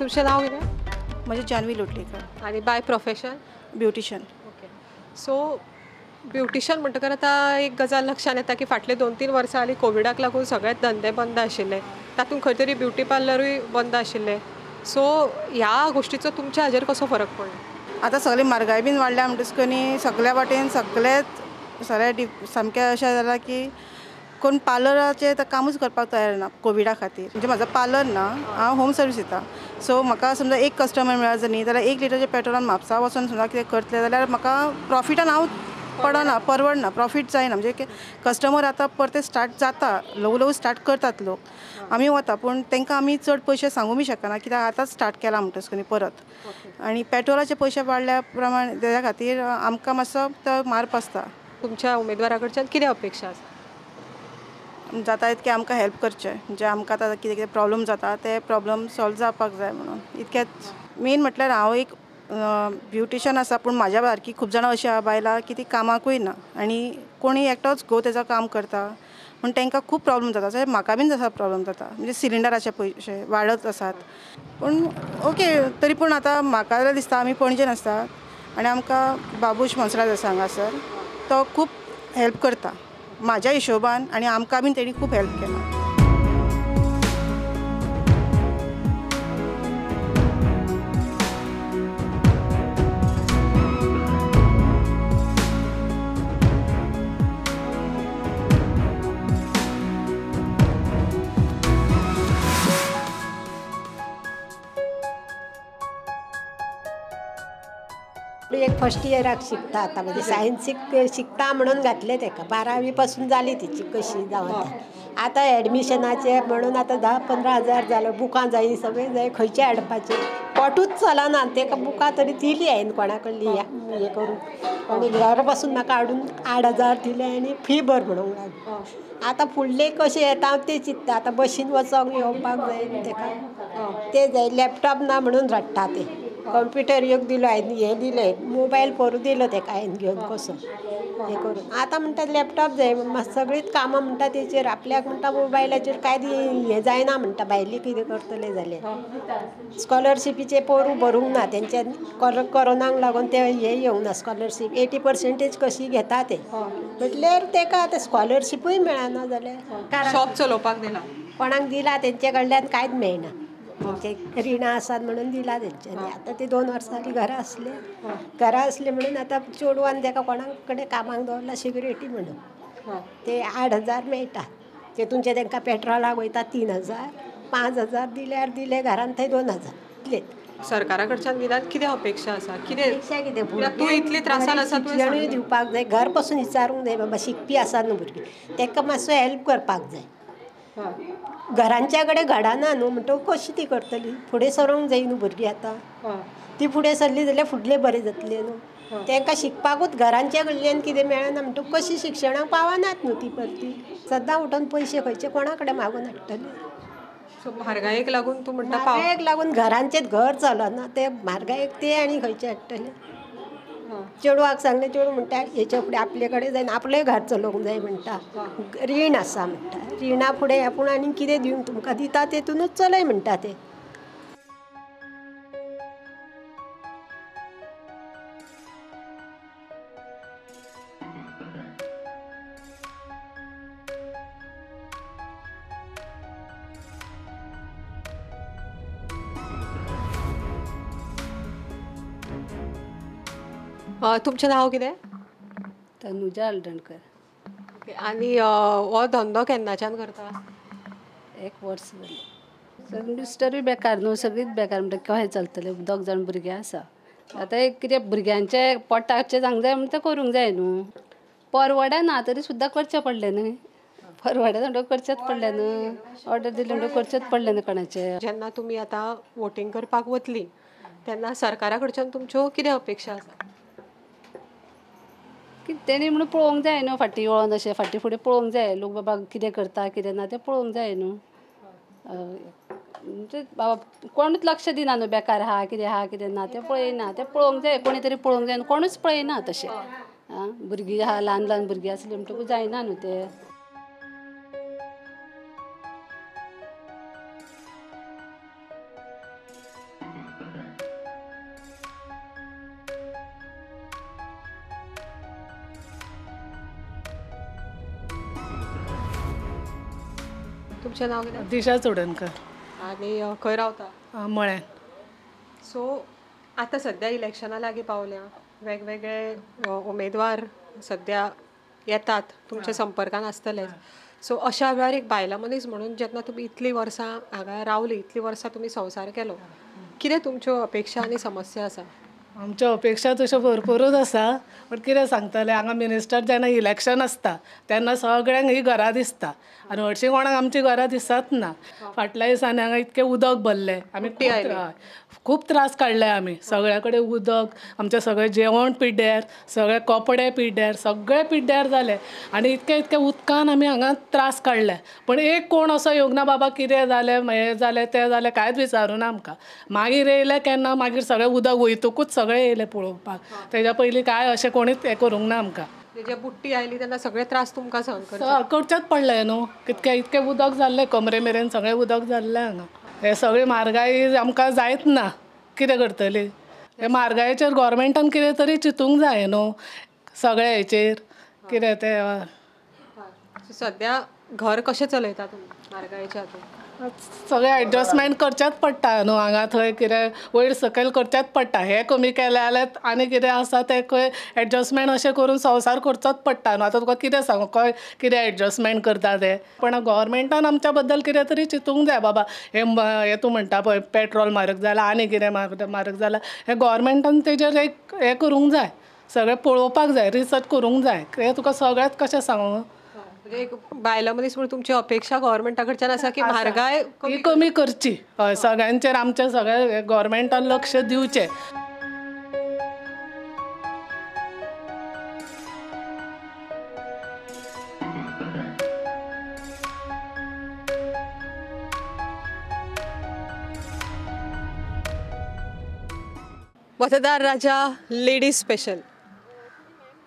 तुमचें नांव कितें? म्हजें जान्हवी लोटलीकर. आनी by profession? Beautician. Okay. So beautician म्हणटकर आतां एक गजाल लक्षांत येता की फाटले 2-3 वर्सां हालीं कोविडाक लागून सगळेच धंदे बंद आशिल्ले, तातूंत खंय तरी ब्युटी पार्लरूय बंद आशिल्ले. सो ह्या गोश्टीचो तुमच्या हाजेर कसो फरक पडलो? आतां सगळी म्हारगाय बीन वाडल्या म्हणटकच न्ही सगळ्या वाटेन सगळेच सगळे सामकें अशें जालां की कोण पार्लराचें आतां कामूच करपाक तयार ना कोविडा खातीर. म्हणजे म्हाजो पार्लर ना, हांव होम सर्वीस दिता. सो म्हाका समजा एक कस्टमर मेळ्ळो न्ही जाल्यार 1 लिटरचें पेट्रोलान म्हापसा वचून समजा कितें करतलें जाल्यार म्हाका प्रॉफिटान हांव पडना, परवडना, प्रॉफीट जायना. म्हणजे कस्टमर आतां परते स्टार्ट जाता, ल्हवू ल्हवू स्टार्ट करतात लोक, आमी वता पूण तांकां आमी चड पयशे सांगू बी शकना कित्याक आतांच स्टार्ट केला म्हणटच न्ही परत. आनी पेट्रोलाचे पयशे वाडल्या प्रमाण तेज्या खातीर आमकां मातसो तो मार बसता. तुमच्या उमेदवारा कडच्यान कितें अपेक्षा आसा? जाता इतकें आमकां हेल्प करचें, म्हणजे आमकां आतां कितें कितें प्रॉब्लम जाता ते प्रॉब्लम सॉल्व जावपाक जाय म्हणून इतकेंच. मेन म्हटल्यार हांव एक ब्युटिशन आसा पूण म्हाज्या सारकी खूब जाणां अशीं आहा बायलां की ती कामाकूय ना आनी कोणी एकटोच घोव तेजो काम करता म्हण तांकां खूब प्रॉब्लम जाता. जशें म्हाका बीन तसो प्रॉब्लम जाता, म्हणजे सिलिंडराचे पयशे वाडत आसात. पूण ओके तरी पूण आतां म्हाका जाल्यार दिसता आमी पणजेन आसता आनी आमकां बाबूश मोन्सेरात आसा हांगासर, तो खूब हेल्प करता म्हाज्या हिशोबान आनी आमकां बीन तेणी खूब हेल्प केला. एक फर्स्ट इयराक शिकता आतां, म्हणजे सायन्सीक शिकता म्हणून घातलें तेका. 12वी पासून जाली तिची कशी जावन आतां एडमिशनाचे म्हणून आतां 10-15 हजार जालो. बुकां जाय, सगळें जाय, खंयचे हाडपाचें पोटूच चलना. तेका बुकां तरी दिली हांवें कोणा कडली हें करून, आनी घरा बसून म्हाका हाडून 8,000 दिले आनी फी भर म्हणूंक लागली. आतां फुडले कशें येता हांव तें चिंत्ता. आतां बशीन वचोंक येवपाक जाय तेका, तें जाय. लॅपटॉप ना म्हणून रडटा तें. कंप्युटर एक दिलो हांवें, हें दिलें, मोबायल पोरूं दिलो तेका हांवें घेवन कसो हें करून. आतां म्हणटा लॅपटॉप जाय, सगळींच कामां म्हणटा तेचेर. आपल्याक म्हणटा मोबायलाचेर कांय हें जायना म्हणटा, भायली कितें करतले जाल्यार. स्कॉलरशिपीचे पोरूं भरूंक ना तेंच्या कोरोनाक लागून ते हें येवंक ना. स्कॉलरशीप 80% कशी घेता ते, म्हटल्यार तेका आतां स्कॉलरशिपूय मेळना जाल्यार. शॉप चलोवपाक दिला कोणाक दिला तेंचे कडल्यान कांयच मेळना. तेंचे रिणां आसात म्हणून दिला तेंच्यांनी. आतां ते 2 वर्सां घरा आसले, घरा आसले म्हणून आतां चेडवान तेका कोणा कडेन कामाक दवरला सिक्युरिटी म्हणून, ते 8,000 मेळटा. तेतूनचे तेंकां पेट्रोलाक वयता 3,000, 5,000 दिल्यार दिले घरान थंय 2,000 इतलेच. सरकारा कडच्यान निदान कितें अपेक्षा आसा? कितें अपेक्षा कितें? तूं इतली त्रासान आसा, शिक्षणूय दिवपाक जाय, घर पासून विचारूंक जाय बाबा शिकपी आसा न्हू भुरगीं, तेका मातसो हेल्प करपाक जाय. घरांच्या कडेन घडना न्हू म्हणटकच कशी ती करतली? फुडें सरोंक जाय न्हू भुरगीं आतां, ती फुडें सरली जाल्यार फुडलें बरें जातलें न्हू. तांकां शिकपाकूच घरांच्या कडल्यान कितें मेळना म्हणटकच कशी शिक्षणाक पावनात न्हू ती परती. सदां उठून पयशे खंयचे कोणा कडेन मागून हाडटले? सो म्हारगायेक लागून तूं म्हणटा? म्हारगायेक लागून घरांचेच घर चलना, ते म्हारगायेक ते आनी खंयचे हाडटले? चेडवाक सांगलें, चेडूं म्हणटा हेच्या फुडें आपले कडेन जायना, आपलें घर चलोवंक जाय म्हणटा, रीण आसा म्हणटा, रिणा फुडें आपूण आनी कितें दिवंक तुमकां दिता तेतूनच चलय म्हणटा ते. तुमचें नांव कितें? तनुजा हळदणकर. ओके. आनी हो धंदो केन्नाच्यान करता? 1 वर्स जालें. मिस्टरूय बेकार न्हू, सगळींच बेकार म्हणटा कशें चलतलें? 2 जाण भुरगीं आसा. आतां एक कितें भुरग्यांचे पोटाचें सांग जाय म्हणटा करूंक जाय न्हू. परवडना तरी सुद्दां करचें पडलें न्हय, परवडना म्हणटकच करचेंच पडलें न्हू, ऑर्डर दिली म्हणटकच करचेंच पडलें न्हू कोणाचें. जेन्ना तुमी आतां वोटींग करपाक वतली तेन्ना सरकारा कडच्यान तुमच्यो कितें अपेक्षा आसा? की तेणी म्हणून पळोवंक जाय न्हू, फाटीं वळोन अशें फाटीं फुडें पळोवंक जाय, लोक बाबा कितें करता कितें ना तें पळोवंक जाय न्हू. म्हणजे बाबा कोणूच लक्ष दिना न्हू, बेकार आहा कितें आहा कितें ना तें पळयना, तें पळोवंक जाय, कोणी तरी पळोवंक जाय न्हू, कोणूच पळयना तशें. आं, भुरगीं आहा, ल्हान ल्हान भुरगीं आसलीं म्हणटकूच जायना न्हू तें. तुमचें नांव कितें? दिशा चोडणकर. आनी खंय रावता? मळ्यान. सो आतां सद्या इलेक्शनां लागीं पावल्या, वेगवेगळे उमेदवार सद्या येतात, तुमच्या संपर्कान आसतले. सो अशा वेळार एक बायलां मनीस म्हणून जेन्ना तुमी इतलीं वर्सां हांगा रावली, इतलीं वर्सां तुमी संवसार केलो, कितें तुमच्यो अपेक्षा आनी समस्या आसा? आमच्यो अपेक्षा तश्यो भरपुरूच आसा, पण कितें सांगतलें, हांगा मिनिस्टर जेन्ना इलेक्शन आसता तेन्ना सगळ्यांक ही घरां दिसता आनी हरशीं कोणाक आमची घरां दिसत ना. फाटल्या दिसांनी हांगा इतकें उदक भरलें, आमी खूब त्रास काडले आमी, सगळ्या कडेन उदक, आमचें सगळें जेवण पिड्ड्यार, सगळे कपडे पिड्ड्यार, सगळे पिड्ड्यार जाले आनी इतके इतके उदकान आमी हांगा त्रास काडले. पण एक कोण असो येवंक ना बाबा कितें जालें, हें जालें, तें जालें, कांयच विचारूना आमकां. मागीर येयले केन्ना, मागीर सगळें उदक वयतकूच सगळें येयलें पळोवपाक, तेज्या पयलीं कांय अशें कोणीच हें करूंक ना आमकां. जे बुट्टी आयली तेन्ना सगळे त्रास तुमकां सहन करचेच पडले न्हू, कितके इतकें उदक जाल्लें, कमरे मेरेन सगळें उदक जाल्लें हांगा. हे सगळी म्हारगाय आमकां जायत ना, कितें करतली? हे म्हारगायेचेर गोवोरमेंटान कितें तरी चिंतूंक जाय न्हू सगळ्या हेचेर, कितें तें. सद्या घर कशें चलयता तुमी म्हारगायेच्या हातूंत? सगळें एडजस्टमेंट करचेंच पडटा न्हू, हांगा थंय कितें वयर सकयल करचेंच पडटा. हें कमी केलें जाल्यार आनी कितें आसा तें खंय एडजस्टमेंट अशें करून संवसार करचोच पडटा न्हू. आतां तुका कितें सांगू, खंय कितें एडजस्टमेंट करता तें. पण गोवोरमेंटान आमच्या बद्दल कितें तरी चिंतूंक जाय बाबा. हें तूं म्हणटा पळय पेट्रोल म्हारग जालां, आनी कितें म्हारग जालां, हें गोवोरमेंटान तेजेर एक हें करूंक जाय, सगळें पळोवपाक जाय, रिसर्च करूंक जाय. हें तुका सगळेंच कशें सांगू? एक बायलां मनीस म्हणून तुमची अपेक्षा गव्हर्मेंटा कडच्यान आसा की म्हारगाय कमी करची, हय, सगळ्यांचेर आमच्या सगळ्या गव्हर्मेंटान लक्ष दिवचें. मतदार राजा लेडीज स्पेशल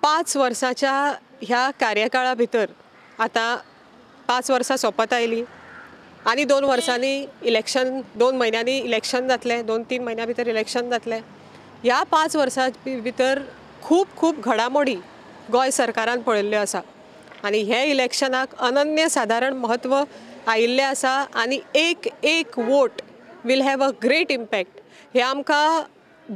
5 वर्साच्या ह्या कार्यकाळा भितर आतां 5 वर्सां सोंपत आयलीं आनी 2 वर्सांनी इलेक्शन, 2 म्हयन्यांनी इलेक्शन जातलें, 2-3 म्हयन्यां भितर इलेक्शन जातलें. ह्या 5 वर्सां भितर खूब खूब घडामोडी गोंय सरकारान पळयल्ल्यो आसा आनी हे इलेक्शनाक अनन्य सादारण म्हत्व आयिल्लें आसा आनी एक एक vote will have a great impact. हे आमकां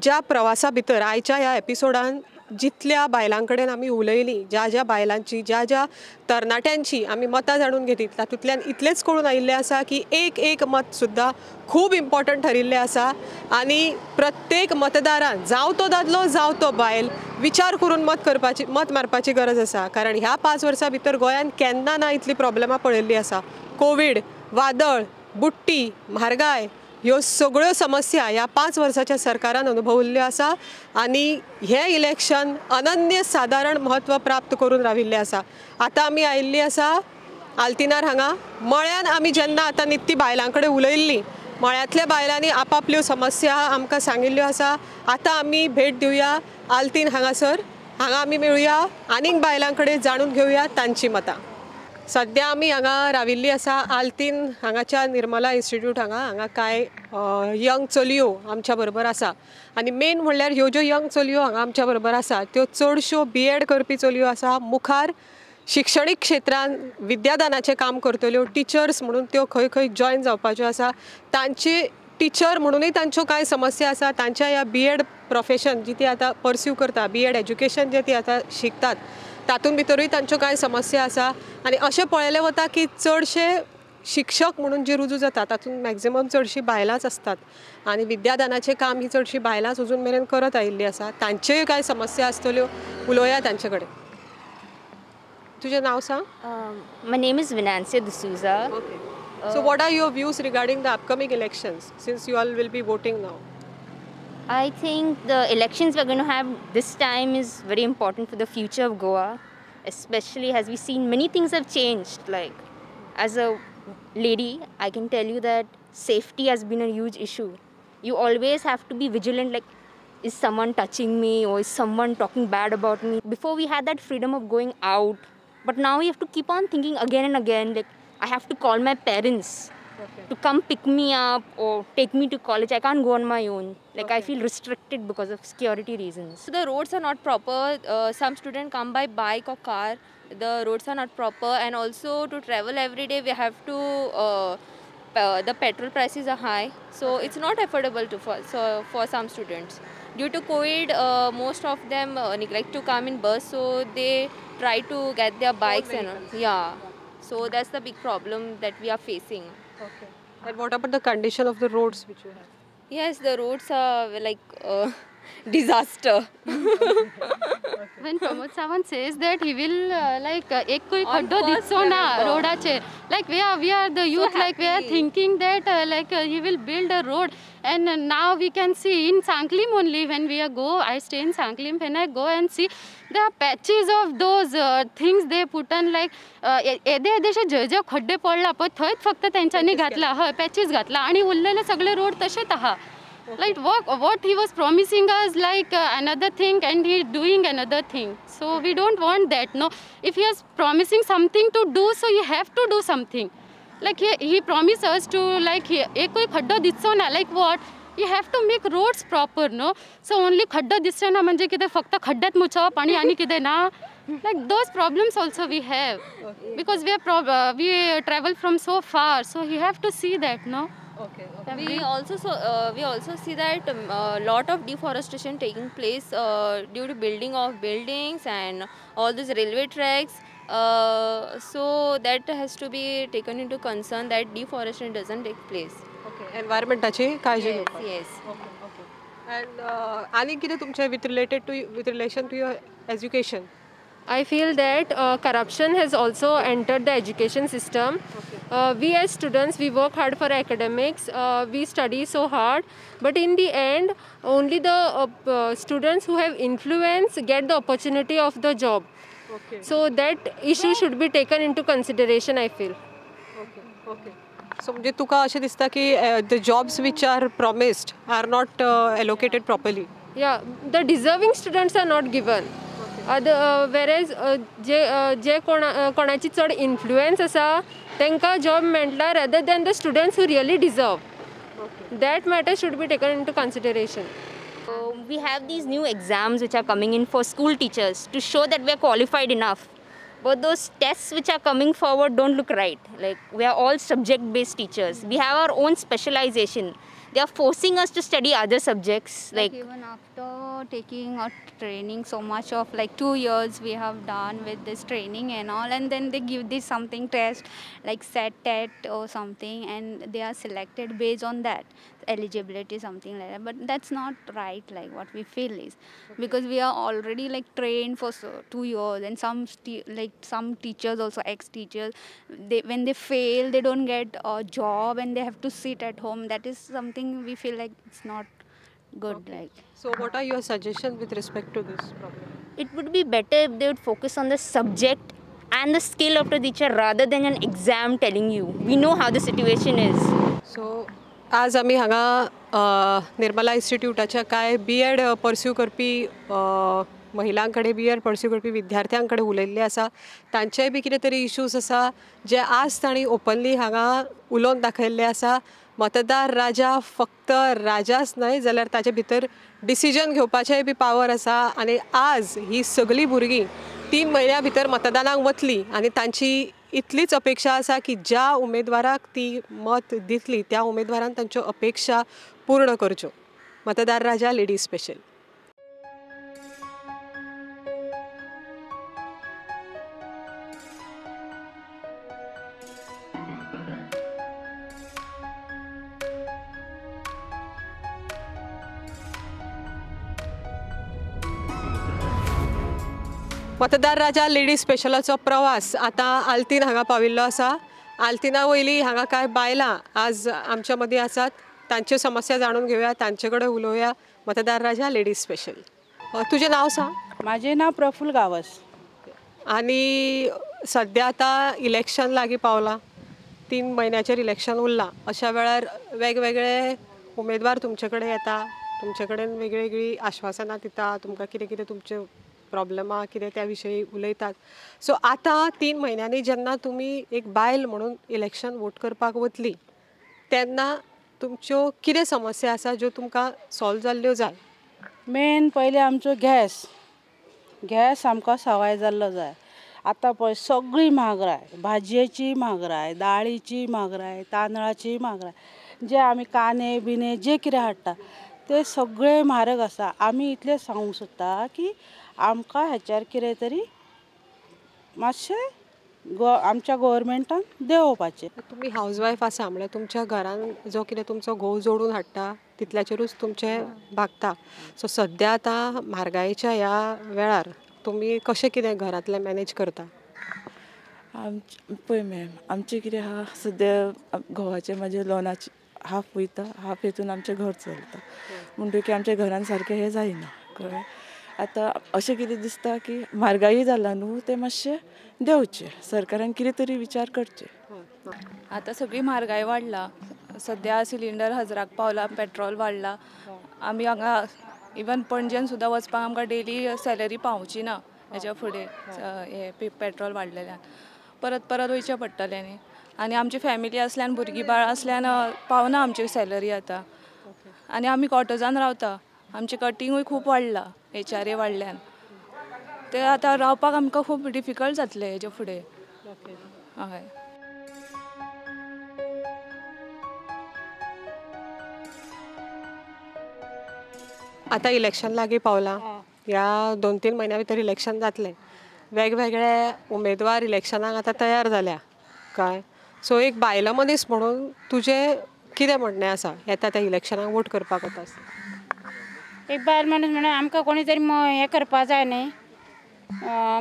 ज्या प्रवासा भितर आयच्या ह्या एपिसोडान जितल्या बायलां कडेन आमी उलयलीं, ज्या ज्या बायलांची, ज्या ज्या तरणाट्यांची आमी मतां जाणून घेतली, तातूंतल्यान इतलेंच कळून आयिल्लें आसा की एक एक मत सुद्दां खूब इम्पॉर्टंट ठरिल्लें आसा आनी प्रत्येक मतदारान, जावं तो दादलो जावं तो बायल, विचार करून मत मारपाची गरज आसा. कारण ह्या 5 वर्सां भितर गोंयान केन्ना ना इतली प्रॉब्लेमां पळयल्लीं आसा. कोवीड, वादळ, बुट्टी, म्हारगाय ह्यो सगळ्यो समस्या ह्या 5 वर्साच्या सरकारान अनुभवल्ल्यो आसा आनी हें इलेक्शन अनन्य सादारण म्हत्व प्राप्त करून राविल्लें आसा. आतां आमी आयिल्लीं आसा आल्तिनार हांगा मळ्यान. आमी जेन्ना आतां नित्ती बायलां कडेन उलयल्लीं, मळ्यांतल्या बायलांनी आपापल्यो समस्या आमकां सांगिल्ल्यो आसा. आतां आमी भेट दिवया आल्तीन हांगासर, हांगा आमी मेळुया आनीक बायलां कडेन, जाणून घेवया तांची मतां. सद्या आमी हांगा राविल्ली आसा आल्तीन हांगाच्या निर्मला इन्स्टिट्यूट हांगा. हांगा कांय यंग चलयो आमच्या बरोबर आसा आनी मेन म्हणल्यार ह्यो ज्यो यंग चलयो हांगा आमच्या बरोबर आसा त्यो चडश्यो बी एड करपी चलयो आसा. मुखार शिक्षणीक क्षेत्रान विद्यादानाचें काम करतल्यो टिचर्स म्हणून त्यो खंय खंय जॉयन जावपाच्यो आसा. तांची टिचर म्हणूनय तांच्यो कांय समस्या आसा. तांच्या ह्या बी एड प्रोफेशन जी ती आतां पर्स्यू करता, बी एड एज्युकेशन जें ती आतां शिकतात, तातूंत भितरूय तांच्यो कांय समस्या आसा. आनी अशें पळयलें वता की चडशे शिक्षक म्हणून जे रुजू जाता तातूंत मॅक्झिमम चडशीं बायलांच आसतात आनी विद्यादानाचें काम ही चडशीं बायलांच अजून मेरेन करत आयिल्लीं आसा. तांच्योय कांय समस्या आसतल्यो, उलोवया तांचे कडेन. तुजें नांव सांग. My name is Vinancia D'Souza. Okay. So what are your views regarding the upcoming elections, since you all will be voting now? I think the elections we're going to have this time is very important for the future of Goa, especially as we've seen many things have changed. Like, as a lady, I can tell you that safety has been a huge issue. You always have to be vigilant, like, is someone touching me or is someone talking bad about me? Before we had that freedom of going out, but now we have to keep on thinking again and again, like, I have to call my parents To come pick me up or take me to college. I can't go on my own. Like, I feel restricted because of security reasons. So the roads are not proper. Some students come by bike or car. The roads are not proper, and also to travel every day we have to the petrol prices are high, so it's not affordable to for some students. Due to COVID, most of them neglect to come in bus, so they try to get their bikes and all. Yeah, so that's the big problem that we are facing. Okay. And what about the condition of the roads which you have? Yes, the roads are like disaster. When Pramod Sawant says that he will like एक खड्डो दिसचो ना रोडाचेर, like we are the youth, like we are thinking that like he will build a road, and now we can see in Sanklim only. When we go, I stay in Sanklim, when I go and see the patches of those things they put on, like येदे येदेशे जे जे खड्डे पडला पळय थंयच फक्त तेंच्यांनी घातला, हय patches घातला, आनी उरलेले सगळे रोड तशेच आहा. Like what he was promising us, like another thing, and he doing another thing. So we don't want that. No, if he is promising something to do, so he have to do something. Like he promised us to, like ekoi khaddo दिसचो ना, like what you have to make roads proper, no? So only khaddo दिसचे ना म्हणजे कितें फक्त खड्ड्यात मुचप आणि आनी कितें ना. Like those problems also we have, because we are we travel from so far, so he have to see that, no? Okay, okay. We also see that lot of deforestation taking place due to building of buildings and all these railway tracks. So that has to be taken into concern that deforestation doesn't take place. Okay, environmentaची काळजी घेवपाक. Yes. Okay, okay. And आनी कितें तुमचें with related to with relation to your education? I feel that corruption has also entered the education system. Okay. We as students, we work hard for academics, we study so hard, but in the end, only the students who have influence get the opportunity of the job. Okay. So that issue should be taken into consideration, I feel. Okay, okay. So म्हणजे तुका अशें दिसता की the jobs which are promised are not allocated properly? Yeah, the deserving students are not given. Whereas जे कोणाची चड influence आसा तांकां job मेळटा rather than the students who really deserve. That matter should be taken into consideration. We have these new exams which are coming in for school teachers to show that we are qualified enough. But those tests which are coming forward don't look right. Like, we are all subject-based teachers. We have our own specialization. They are forcing us to study other subjects. Like even after taking a training, so much of like 2 years we have done with this training and all, and then they give this something test like SAT, TET or something, and they are selected based on that eligibility, something like that. But that's not right, like what we feel is, because we are already like trained for 2 years, and some like some teachers also, ex-teachers, they when they fail they don't get a job and they have to sit at home. That is something we feel like it's not good. Okay. Like, so what are your suggestions with respect to this problem? It would be better if they would focus on the subject and the skill of the teacher rather than an exam telling you. We know how the situation is. So आज आमी हांगा निर्मला इन्स्टिट्यूटाच्या कांय B Ed pursue करपी महिलां कडेन, B Ed pursue करपी विद्यार्थ्यां कडेन उलयल्लें आसा. तांचेय बी कितें तरी इश्यूज आसा जे आज तांणी ओपनली हांगा उलोवन दाखयल्ले आसा. मतदार राजा फक्त राजाच न्हय जाल्यार ताचे भितर डिसिजन घेवपाचेय बी पावर आसा. आनी आज ही सगळीं भुरगीं 3 म्हयन्या भितर मतदानाक वतलीं आनी तांची इतलीच अपेक्षा आसा की ज्या उमेदवाराक ती मत दितली त्या उमेदवारान तांच्यो अपेक्षा पूर्ण करच्यो. मतदार राजा लेडीज स्पेशल. मतदार राजा लेडीज स्पेशलाचो प्रवास आतां आल्तीन हांगा पाविल्लो आसा. आल्तिना वयली हांगा कांय बायलां आज आमच्या मदीं आसात, तांच्यो समस्या जाणून घेवया, तांचे कडेन उलोवया. मतदार राजा लेडीज स्पेशल. तुजें नांव सांग. म्हाजें नांव प्रफुल्ल गांवस. आनी सद्या आतां इलेक्शन लागीं पावलां, 3 म्हयन्याचेर इलेक्शन उरलां. अशा वेळार वेगवेगळे उमेदवार तुमचे कडेन येता, तुमचे कडेन वेगवेगळीं आश्वासनां दिता, तुमकां कितें कितें तुमचें प्रॉब्लेमां कितें त्या विशयी उलयतात. सो आतां 3 म्हयन्यांनी जेन्ना तुमी एक बायल म्हणून इलेक्शन वोट करपाक वतली तेन्ना तुमच्यो कितें समस्या आसा ज्यो तुमकां सॉल्व जाल्ल्यो जाय? मेन पयलीं आमचो गॅस, गॅस आमकां सवाय जाल्लो जाय. आतां पळय सगळी म्हारगाय, भाजयेची म्हारगाय, दाळीची म्हारगाय, तांदळाची म्हारगाय, जे आमी कांदे बिने जे कितें हाडटा ते सगळे म्हारग आसा. आमी इतलें सांगूंक सोदता की आमकां हेचेर कितें तरी मातशें आमच्या गव्हर्मेंटान देंवोवपाचें. तुमी हावज वायफ आसा म्हळ्यार तुमच्या घरान जो कितें तुमचो घोव जोडून हाडटा तितल्याचेरूच तुमचें भागता. सो सद्या आतां म्हारगायेच्या ह्या वेळार तुमी कशें कितें घरांतलें मॅनेज करता? पळय मॅम, आमचें कितें आहा सद्या घोवाचें म्हाजें लोनाचें हाफ वयता, हाफ हितून आमचें घर चलता, म्हणटकीर आमच्या घरान सारकें हें जायना, कळ्ळें. आतां अशें कितें दिसता की म्हारगाय जाला न्हू, तें मातशें देंवचें, सरकारान कितें तरी विचार करचें. आतां सगळी म्हारगाय वाडला, सद्या सिलिंडर 1000 पावला, पेट्रोल वाडला. आमी हांगा इवन पणजेन सुद्दां वचपाक आमकां डेली सॅलरी पावची ना हेच्या फुडें, हे पेट्रोल वाडलेल्यान परत परत वयचें पडटलें न्ही. आनी आमची फॅमिली आसल्यान, भुरगीं बाळ आसल्यान पावना आमची सॅलरी आतां. आनी आमी कॉटर्जान रावता, आमचें कटिंगूय खूब वाडलां, HRA वाडल्यान, ते आतां रावपाक आमकां खूब डिफिकल्ट जातलें हेच्या फुडें. हय. आतां इलेक्शन लागीं पावलां, ह्या 2-3 म्हयन्या भितर इलेक्शन जातलें. वेगवेगळे उमेदवार इलेक्शनाक आतां तयार जाल्या काय, सो एक बायलां मनीस म्हणून तुजें कितें म्हणणें आसा येता त्या इलेक्शनाक वोट करपाक वता आसतना? एक बायल मनीस म्हणून आमकां कोणी तरी हें करपा जाय न्ही,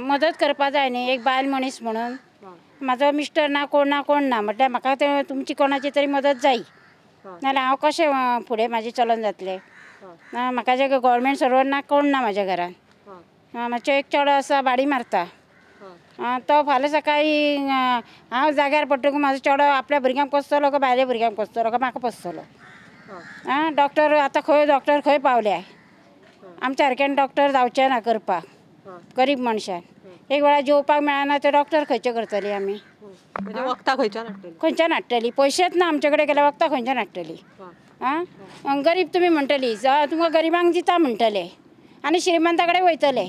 मदत करपा जाय न्ही. एक बायल मनीस म्हणून म्हाजो मिस्टर ना, कोण ना, कोण ना, म्हटल्यार म्हाका ते तुमची कोणाची तरी मदत जाय, नाजाल्यार हांव कशें फुडें म्हाजें चलोन जातलें. ना म्हाका जे गव्हर्मेंट सर्वंट ना, कोण ना म्हाज्या घरान. मातशें एक चेडो आसा, भाडी मारता, तो फाल्यां सकाळीं हांव जाग्यार पडटकूच म्हाजो चेडो आपल्या भुरग्यांक पोसतलो काय भायल्या भुरग्यांक पोसतलो काय म्हाका पोसतलो? आं, डॉक्टर आतां खंय डॉक्टर खंय पावल्या? आमच्या सारक्यान डॉक्टर जावचें ना करपाक, गरीब मनशान. एक वेळा जेवपाक मेळना ते डॉक्टर खंयचे करतली आमी? वखदां खंयच्यान हाडटली? खंयच्यान हाडटली? पयशेच ना आमचे कडेन गेल्यार वखदां खंयच्यान हाडटली? आं, गरीब तुमी म्हणटली, तुमकां गरिबांक दिता म्हणटले आनी श्रीमंता कडेन वयतले,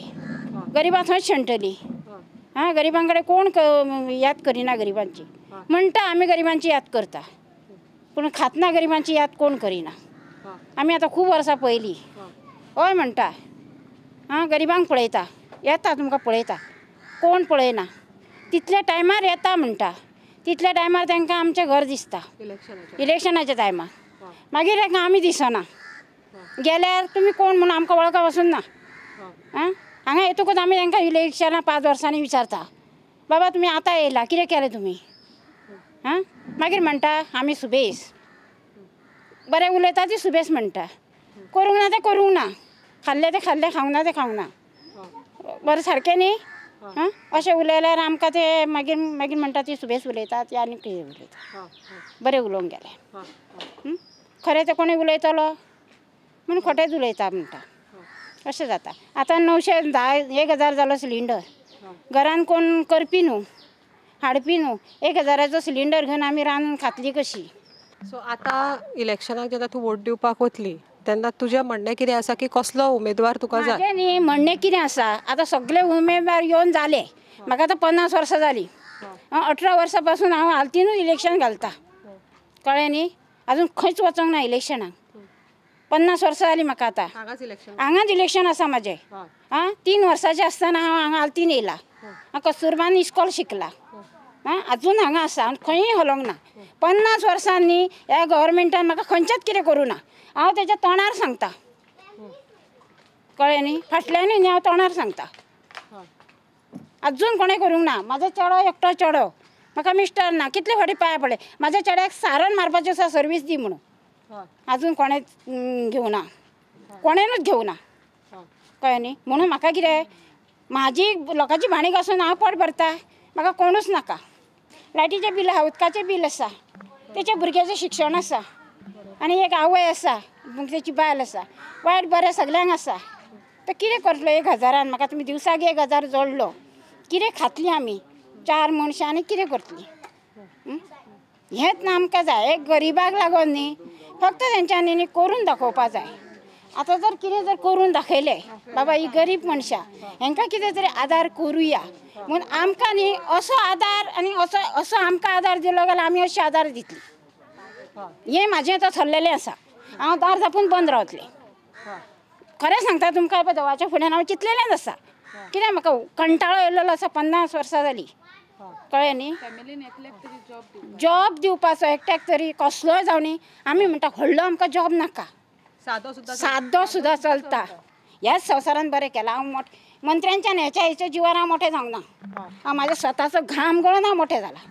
गरिबां थंयच शेणटली. आं, गरिबां कडेन कोण याद करिना गरिबांची, म्हणटा आमी गरिबांची याद करता, पूण खातना गरिबांची याद कोण करिना. आमी आतां खूब वर्सां पळयली, हय म्हणटा, आं, गरिबांक पळयता, येता तुमकां पळयता, कोण पळयना. तितल्या टायमार येता म्हणटा, तितल्या टायमार तांकां आमचें घर दिसता, इलेक्शनाच्या टायमार. मागीर तांकां आमी दिसना, गेल्यार तुमी कोण म्हणून आमकां वळखा वचून ना. आं, हांगा येतकूच आमी तांकां इलेक्शनां 5 वर्सांनी विचारता, बाबा तुमी आतां येयला, कितें केलें तुमी? आं, मागीर म्हणटा आमी सुबेज, बरें उलयता ती सुबेज म्हणटा, करूंक ना तें करूंक ना, खाल्लें तें खाल्लें, खावंक ना तें खावंक ना, बरें सारकें न्ही? आं, अशें उलयल्यार आमकां ते मागीर मागीर म्हणटा ती सुबेज उलयता ती आनी कितें उलयता, बरें उलोवंक गेलें. खरें तें कोणूय उलयतलो म्हणून खोटेंच उलयता म्हणटा, अशें जाता. आतां 910 1000 जालो सिलिंडर, घरान कोण करपी न्हू, हाडपी न्हू. 1000चो सिलिंडर घेवन आमी रांदून खातली कशी? सो आतां इलेक्शनाक जेन्ना तूं वोट दिवपाक वतली तेन्ना तुजें म्हणणें कितें आसा की कसलो उमेदवार तुका जाय? म्हाजें न्ही म्हणणें कितें आसा, आतां सगळे उमेदवार येवन जाले, म्हाका आतां 50 वर्सां जालीं, 18 वर्सां पासून हांव आलतीनूच इलेक्शन घालता, कळ्ळें न्ही? अजून खंयच वचोंक ना इलेक्शनाक. 50 वर्सां जालीं म्हाका आतां, हांगाच इलेक्शन आसा म्हाजें. आं, 3 वर्सांचें आसतना हांव हांगा आलतीन येयलां, हांव कस्तुरबान इस्कॉल शिकलां, आं, अजून हांगा आसा, खंयूय हलोंक ना. 50 वर्सांनी ह्या गव्हर्मेंटान म्हाका खंयच्याच कितें करूं ना, हांव तेच्या तोंडार सांगता, कळ्ळें न्ही? फाटल्यानूय न्ही, हांव तोंडार सांगता, अजून कोणें करूंक ना. म्हाजो चेडो एकटो चेडो, म्हाका मिस्टर ना, कितले फावटी पांय पडले, म्हाज्या चेड्याक सारण मारपाचें आसा, सर्वीस दी म्हणून, अजून कोणें घेवना, कोणेनूच घेवना, कळ्ळें न्ही? म्हणून म्हाका कितें, म्हाजी लोकांची भाणी घासून हांव पोट भरता, म्हाका कोणूच नाका. लायटीचें बील आसा, उदकाचें बील आसा, तेच्या भुरग्याचें शिक्षण आसा, आनी एक आवय आसा, तेची बायल आसा, वायट बरें सगल्यांक आसा. तर कितें करतलो 1000 म्हाका तुमी दिवसाक 1000 जोडलो, कितें खातली आमी 4 मनशां आनी कितें करतली? हेंच ना आमकां जाय. एक गरिबाक लागून न्ही फक्त तेंच्यांनी न्ही करून दाखोवपा जाय. आतां जर कितें जर करून दाखयलें बाबा ही गरीब मनशां हेंकां कितें तरी आदार करुया म्हूण आमकां न्ही असो आदार आनी असो असो आमकां आदार दिलो जाल्यार आमी अशें आदार दितली. हें म्हाजें आतां थरलेलें आसा. हांव दार धांपून बंद रावतलें. खरें सांगता तुमकां पळय देवाच्या फुड्यान हांव चिंतलेलेंच आसा. कित्याक म्हाका कंटाळो येयलेलो आसा. 50 वर्सां जालीं कळ्ळें न्ही. जॉब दिवपाचो एकट्याक तरी कसलोय जावं न्ही. आमी म्हणटा व्हडलो आमकां जॉब नाका, सादो सुद्दां चलता. ह्याच संवसारान बरें केलां. हांव मोठें मंत्र्यांच्यान हेच्या हेच्या जिवार हांव मोठें जावंक ना. हांव म्हाज्या स्वताचो घाम गळून हांव मोठें जालां.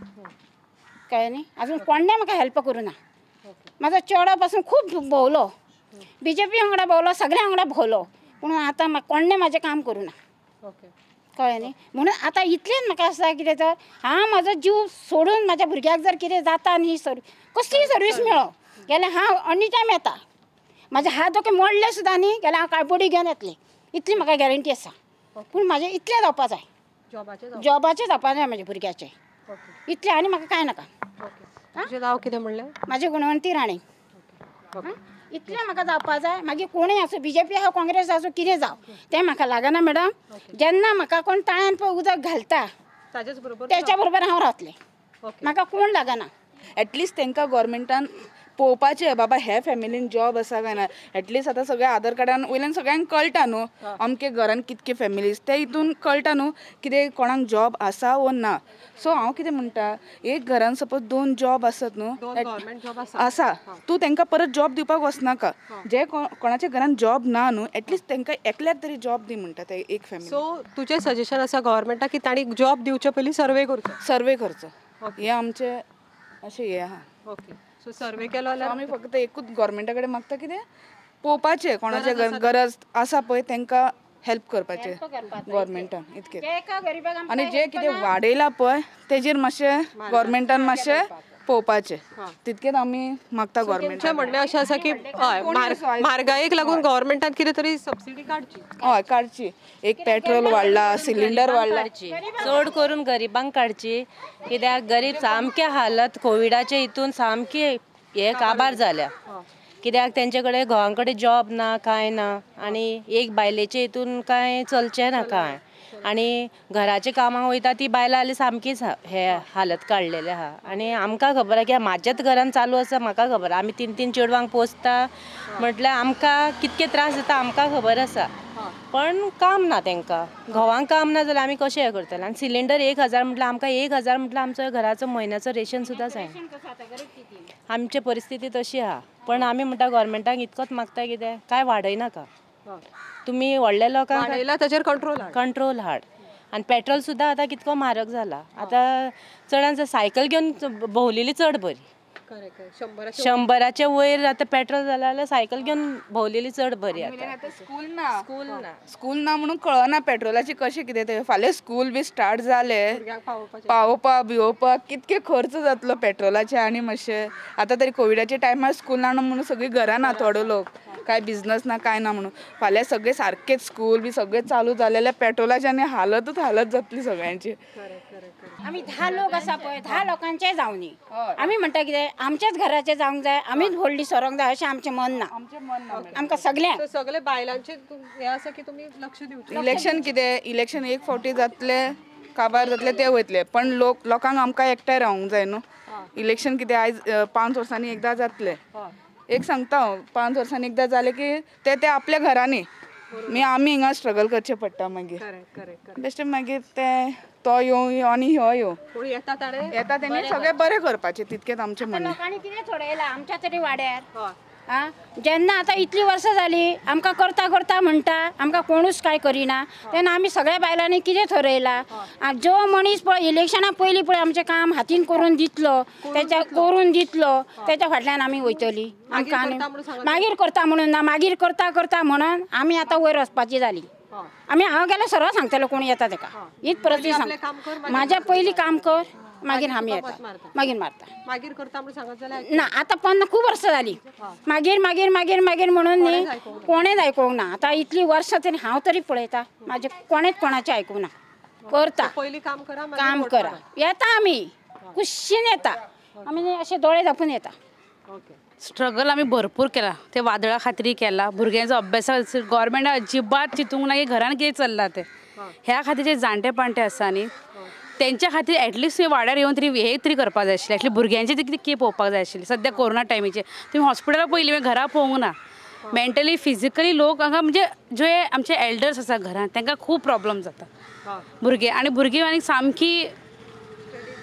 कळ्ळें न्ही. अजून कोणें म्हाका हेल्प करूं ना. म्हाजो चेडो पासून खूब भोंवलो, बीजेपी वांगडा भोंवलो, सगळ्या वांगडा भोंवलो, पूण आतां कोणें म्हाजें काम करूं ना. कळ्ळें न्ही. म्हणून आतां इतलेंच म्हाका आसा कितें तर हांव म्हाजो जीव सोडून म्हाज्या भुरग्याक जर कितें जाता न्ही कसलीय सर्वीस मेळो जाल्यार हांव एनी टायम येता. म्हाजे हात दोके मोडले सुद्दां न्ही जाल्यार हांव काळबोडी घेवन येतलें, इतली म्हाका गॅरंटी आसा. पूण म्हाजें इतलें जावपा जाय, जॉबाचें जावपा जाय म्हाज्या भुरग्याचें इतलें, आनी म्हाका कांय नाका. तुजें नांव कितें म्हणलें? म्हाजें गुणवंती राणे. इतलें म्हाका जावपा जाय. मागीर कोणूय आसूं, बीजेपी आसूं, काँग्रेस आसूं, कितें जावं तें म्हाका लागना मॅडम. जेन्ना म्हाका कोण ताळ्यान पळय उदक घालता तेच्या बरोबर हांव रावतलें, म्हाका कोण लागना. एटलिस्ट तांकां गोवोरमेंटान पळोवपाचें बाबा हे फॅमिलीन जॉब आसा काय ना. एटलिस्ट आतां सगळ्या आधार कार्डान वयल्यान सगळ्यांक कळटा न्हू अमके घरान कितके फॅमिलीज, ते हितून कळटा न्हू कितें कोणाक जॉब आसा वो ना. सो हांव कितें म्हणटा, एक घरान सपोज 2 जॉब आसत न्हू आसा, तूं तांकां परत जॉब दिवपाक वचनाका. जे कोणाच्या घरान जॉब ना न्हू एटलिस्ट तांकां एकल्याक तरी जॉब दी म्हणटा ते एक फॅमिली. सो तुजें सजेशन आसा गव्हर्मेंटाक की तांणी जॉब दिवचे पयलीं सर्वे करचो? सर्वे करचो हें आमचें अशें हें आहा. ओके. सो सर्वे केलो जाल्यार आमी फक्त एकूच गव्हर्मेंटा कडेन मागता कितें पळोवपाचें कोणाचे गरज आसा पळय तांकां हेल्प करपाचें गव्हर्मेंटान इतकें. आनी जें कितें वाडयलां पळय तेजेर मातशें गव्हर्मेंटान मातशें पळोवपाचें, तितकेंच आमी मागता गव्हर्मेंटान. म्हणणें अशें आसा की हय म्हारगायेक लागून गव्हर्मेंटान कितें तरी सबसिडी काडची. हय काडची. एक पेट्रोल वाडला, सिलिंडर वाडला, चड करून गरिबांक काडची. कित्याक गरीब सामके हालत कोविडाचे हितून सामकी हे काबार जाल्या. कित्याक तेंचे कडेन घोवां कडेन जॉब ना कांय ना, आनी एक बायलेचे हितून कांय चलचें ना कांय, आनी घराच्या कामाक वयता ती बायलां जाल्यार सामकीच हे हालत काडलेले आहा. आनी आमकां खबर आहा की म्हाज्याच घरान चालू आसा, म्हाका खबर आमी 3-3 चेडवांक पोसता म्हटल्यार आमकां कितके त्रास जाता आमकां खबर आसा. पण काम ना तांकां, घोवांक काम ना जाल्यार आमी कशें हें करतले. आनी सिलिंडर 1000 म्हटल्यार आमकां 1000 म्हटल्यार आमचो घराचो म्हयन्याचो रेशन सुद्दां जायना. आमची परिस्थिती तशी आहा. पण आमी म्हणटा गव्हर्मेंटाक इतकोच मागता कितें कांय वाडयनाका तुमी, व्हडल्या लोकांक वाडयला ताचेर कंट्रोल कंट्रोल हाड. आनी पेट्रोल सुद्दां आतां कितको म्हारग जाला. आतां चडान चड सायकल घेवन भोंवलेली चड बरी. 100 वयर आतां पेट्रोल जालें जाल्यार सायकल घेवन भोंवलेली चड बरी. आतां स्कूल ना, स्कूल ना म्हणून कळना पेट्रोलाचें कशें कितें तें. फाल्यां स्कूल बी स्टार्ट जालें पावोवपाक बिवोवपाक कितके खर्च जातलो पेट्रोलाचे. आनी मातशें आतां तरी कोविडाच्या टायमार स्कूल ना म्हणून सगळीं घरां ना थोडो लोक, काय बिजनस ना काय ना म्हणून. फाल्यां सगळें सारकेच स्कूल बी सगळें चालू जालें जाल्यार पेट्रोलाची आनी हालतूच हालत जातली सगळ्यांची. आमी 10 लोक आसा पळय, 10 लोकांचे जावनी. आमी म्हणटा कितें आमच्याच घराचें जावंक जाय, आमीच व्हडली सरोंक जाय अशें आमचें मन ना. आमकां सगळ्यांक सगळे बायलांचें हें आसा की तुमी लक्ष दिवचें. इलेक्शन कितें, इलेक्शन एक फावटी जातलें काबार जातलें ते वयतले, पण लोकांक आमकां एकठांय रावंक जाय न्हू. इलेक्शन कितें आयज 5 वर्सांनी एकदां जातलें. एक सांगता हांव, 5 वर्सांनी एकदां जालें की ते ते आपल्या घरांनी, मागीर आमी हिंगा स्ट्रगल करचें पडटा मागीर. बेश्टें मागीर ते तो येवं आनी ह्यो येवं, येता तेणी सगळें बरें करपाचें, तितकेंच आमचें म्हणणें. लोकांनी कितें थोडयलां आमच्या तरी वाड्यार. आं जेन्ना आतां इतलीं वर्सां जालीं आमकां करता करता म्हणटा, आमकां कोणूच कांय करिना, तेन्ना आमी सगळ्या बायलांनी कितें थरयलां, जो मनीस पळय इलेक्शना पयलीं पळय आमचें काम हातीन करून दितलो, तेच्या करून दितलो तेच्या फाटल्यान आमी वयतली. आमकां मागीर करता म्हणून ना, मागीर करता करता म्हणून आमी आतां वयर वचपाची जाली. आमी हांव गेल्यार सरळ सांगतलो कोण येता तेका, हीच परत सांग, म्हाज्या पयलीं काम कर मागीर आमी येता, मागीर मारता, मागीर करता म्हणून सांगत जाल्यार ना. आतां 50 खूब वर्सां जालीं मागीर मागीर मागीर मागीर म्हणून न्ही कोणेच आयकूंक ना. आतां इतलीं वर्सां तरी हांव तरी पळयता, म्हाजें कोणेच कोणाचें आयकूंक ना. करता पयलीं काम करा, काम करा, येता आमी खुशीन येता. आमी अशे दोळे धांपून येता. स्ट्रगल आमी भरपूर केला, ते वादळा खातीर केला, भुरग्यांचो अभ्यासा गव्हर्मेंटान अजिबात चिंतूंक ना की घरान कितें चल्लां तें. ह्या खातीर जे जाणटे पाणटे आसा न्ही तेंच्या खातीर एटलिस्ट तुमी वाड्यार येवन तरी हे तरी करपाक जाय आशिल्लें. एटलिस्ट भुरग्यांचें तरी कितें पळोवपाक जाय आशिल्लें. सद्या कोरोना टायमीचेर तुमी हॉस्पिटलां पयलीं घरा पळोवंक ना. मेंटली फिजिकली लोक हांगा म्हणजे जे आमचे एल्डर्स आसा घरान तांकां खूब प्रॉब्लम जाता. भुरगे आनी भुरगीं आनी सामकी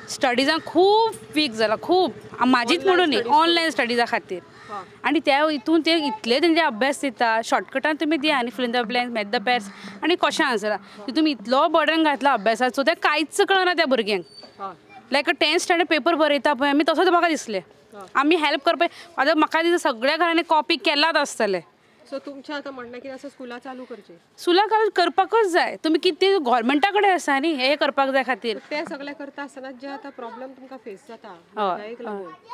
स्टडिजान खूब वीक जाला, खूब म्हाजीच म्हणून न्ही, ऑनलायन स्टडिजा खातीर. आनी त्या हितून ते इतले तेंचे अभ्यास दिता, शॉर्टकटान तुमी दिया न्ही, fill in the blanks, match the pairs आनी क्वेश्चन आन्सरां. तुमी इतलो बर्डन घातला अभ्यासाचो तें कांयच कळना त्या भुरग्यांक. लायक अ 10th standard paper बरयता पळय आमी, तसोच म्हाका दिसलें. आमी हेल्प करपाक आतां म्हाका दिसता सगळ्या घरांनी कॉपी केलाच आसतलें. सो तुमचें आतां म्हणणें कितें आसा, स्कुलां चालू करचीं? स्कुलां चालू करपाकूच जाय. तुमी कितें गव्हर्मेंटा कडेन आसा न्ही हें करपाक जाय खातीर. तें सगळें करता आसतना जे आतां प्रॉब्लम तुमकां फेस जाता हय,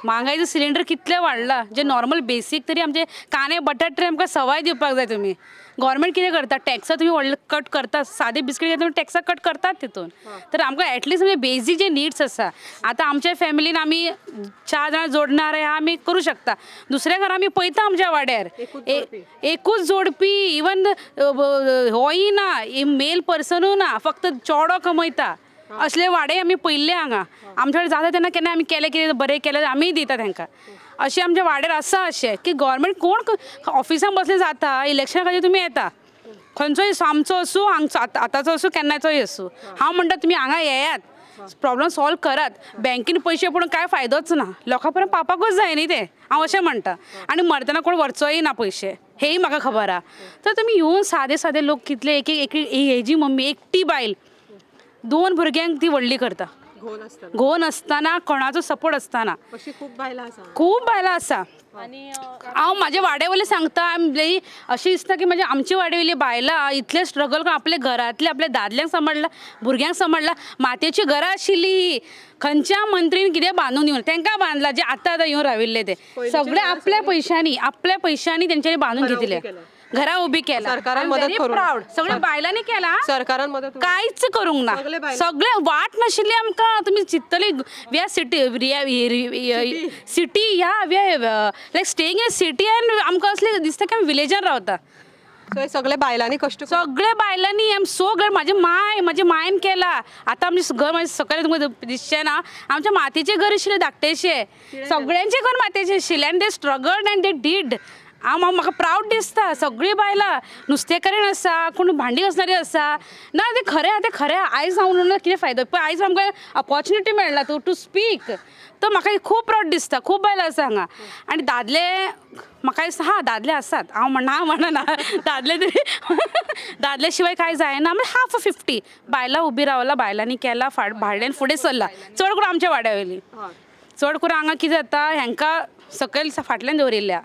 म्हारगायेचो सिलिंडर कितले वाडला, जे नॉर्मल बेसीक तरी आमचे कांदे बटाट तरी आमकां सवाय दिवपाक जाय. तुमी गव्हर्मेंट कितें करता, टॅक्सां तुमी व्हडले कट करता, सादे बिस्कीट घेता तुमी टॅक्सां कट करतात तितून. तर आमकां एटलिस्ट म्हणजे बेजीक जे निड्स आसा, आतां आमच्या फॅमिलीन आमी 4 जाणां जोडणार आहा आमी करूं शकता. दुसऱ्या घरा आमी पळयता आमच्या वाड्यार एकूच जोडपी, इवन होय ना, मेल पर्सनूय ना, फक्त चेडो कमयता. असले वाडे आमी पळयल्ले हांगा. आमच्या कडेन जाता तेन्ना केन्ना आमी केलें कितें बरें केलें आमीय दिता तांकां. अशें आमच्या वाड्यार आसा अशें की गव्हर्मेंट कोण ऑफिसान बसले जाता, इलेक्शना खातीर तुमी येता, खंयचोय आमचो आसूं, हांगचो आतांचो आसूं, केन्नाचोय आसूं. हांव म्हणटा तुमी हांगा येयात, प्रॉब्लम सॉल्व करात. बँकेन पयशे पडून कांय फायदोच ना, लोकां पर्यंत पावपाकूच जाय न्ही ते, हांव अशें म्हणटा. आनी मरतना कोण व्हरचोय ना पयशे, हेंय म्हाका खबर आहा. तर तुमी येवन सादे सादे लोक कितले, एक एक हेजी मम्मी एकटी बायल 2 भुरग्यांक ती व्हडली करता, घोव नासतना, कोणाचो सपोर्ट आसतना. अशी खूब बायलां आसा, खूब बायलां आसा. हांव म्हाज्या वाड्या वयलें सांगता, अशें दिसता की म्हणजे आमचे वाड्या वयली बायलां इतलें स्ट्रगल करून आपल्या घरांतले आपल्या दादल्यांक सांबाळ्ळा, भुरग्यांक सांबाळ्ळा. मातयेची घरां आशिल्ली, खंयच्या मंत्रीन कितें बांदून येवन तांकां बांदला, जे आतां आतां येवन राविल्ले ते सगळे आपल्या पयशांनी, आपल्या पयशांनी तेंच्यांनी बांदून घेतिल्ले, घरा उबी केला. सरकारान मदत करूंक, सगळे बायलांनी केला, सरकारान मदत कांयच करूंक ना, सगळे वाट नाशिल्ली आमकां. तुमी चिंततली we are city city ह्या we are like staying in city and आमकां असलें दिसता की आमी विलेजान रावता. सगळे बायलांनी कश्ट, सगळे बायलांनी. I am so glad. म्हाजे माय, म्हाजे मायन केला. आतां आमचें घर म्हाजें सकाळीं तुमकां दिसचें ना, आमच्या मातयेचें घर आशिल्लें धाकटेशें, सगळ्यांचें घर मातयेचें आशिल्लें. And they struggled and they did. हांव म्हाका प्रावड दिसता. सगळीं बायलां नुस्तेकारीण आसा, कोण भांडी घासणारी आसा, ना तें खरें आहा, तें खरें आहा. आयज हांव म्हणून कितें फायदो, पळय आयज आमकां ऑपॉर्च्युनिटी मेळ्ळा टू स्पीक, तर म्हाका खूब प्रावड दिसता. खूब बायलां आसा हांगा. आनी दादले म्हाका दिसता हां दादले आसात, हांव म्हणना म्हणना दादले तरी दादले शिवाय कांय जायना. म्हणजे हाफ 50 बायलां उबी रावला, बायलांनी केला, भाडल्यान फुडें सरला. चड करून आमच्या वाड्या वयली, चड करून हांगा कितें जाता, हांकां सकयल फाटल्यान दवरिल्ल्या.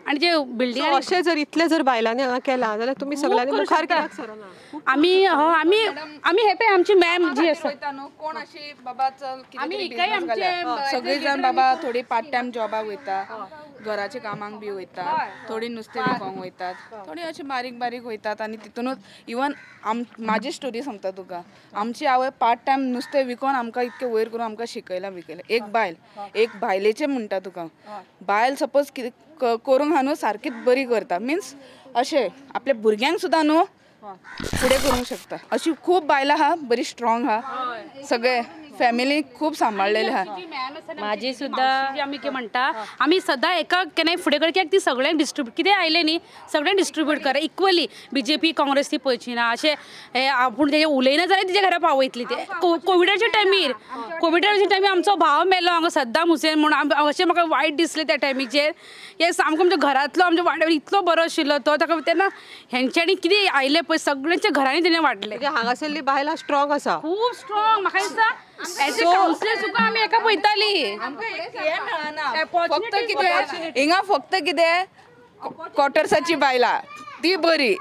आनी जे बिल्डिंग अशें जर इतलें जर बायलांनी हांगा केलां जाल्यार तुमी सगळ्यांनी मुखार कित्याक सरना? आमी आमी आमी हे पळय आमची मॅम जी आसा, कोण अशी बाबा चल सगळी जाण बाबा थोडी पार्ट टायम जॉबाक वयता, घराच्या कामाक बी वयता, थोडी नुस्तें विकोंक वयतात, थोडी अशी बारीक बारीक वयतात. आनी तितूनच इवन म्हाजी स्टोरी सांगता तुका, आमची आवय पार्ट टायम नुस्तें विकोन आमकां इतकें वयर करून आमकां शिकयलां बिकयलां. एक बायल, एक बायलेचें म्हणटा तुका, बायल सपोज कितें करूंक आहा न्हू सारकीच बरी करता, मिन्स अशें आपल्या भुरग्यांक सुद्दां न्हू फुडें करूंक शकता. अशी खूब बायलां आहा, बरी स्ट्रॉंग आहा, सगळे फॅमिली खूब सांबाळलेले आहा. म्हाजी सुद्दां आमी कितें म्हणटा, आमी सदां एका केन्नाय फुडें कर कित्याक ती सगळ्यांक डिस्ट्रिब्यूट कितें आयलें न्ही सगळ्यांक डिस्ट्रिब्यूट करा इक्वली. बीजेपी काँग्रेस ती पळयची ना, अशें हें आपूण तेजें उलयना जाल्यार तिच्या घरा पावयतली. ते कोविडाच्या टायमीर, कोविडाच्या टायमीर आमचो भाव मेलो हांगा सद्दाम हुसेन म्हूण, अशें म्हाका वायट दिसलें त्या टायमीचेर. हे सामको आमच्या घरांतलो आमच्या वाड्यार इतलो बरो आशिल्लो तो, ताका तेन्ना हेंच्यांनी कितें आयलें पळय सगळ्यांच्या घरांनी तेणें वाडलें. हांगासरली बायलां स्ट्रॉंग आसा, खूब स्ट्रॉंग. म्हाका दिसता एज अ कावन्सिलर सुद्दां आमी एका पळयताली. फक्त कितें हिंगा, फक्त कितें क्वॉर्टर्साची बायलां ती बरी,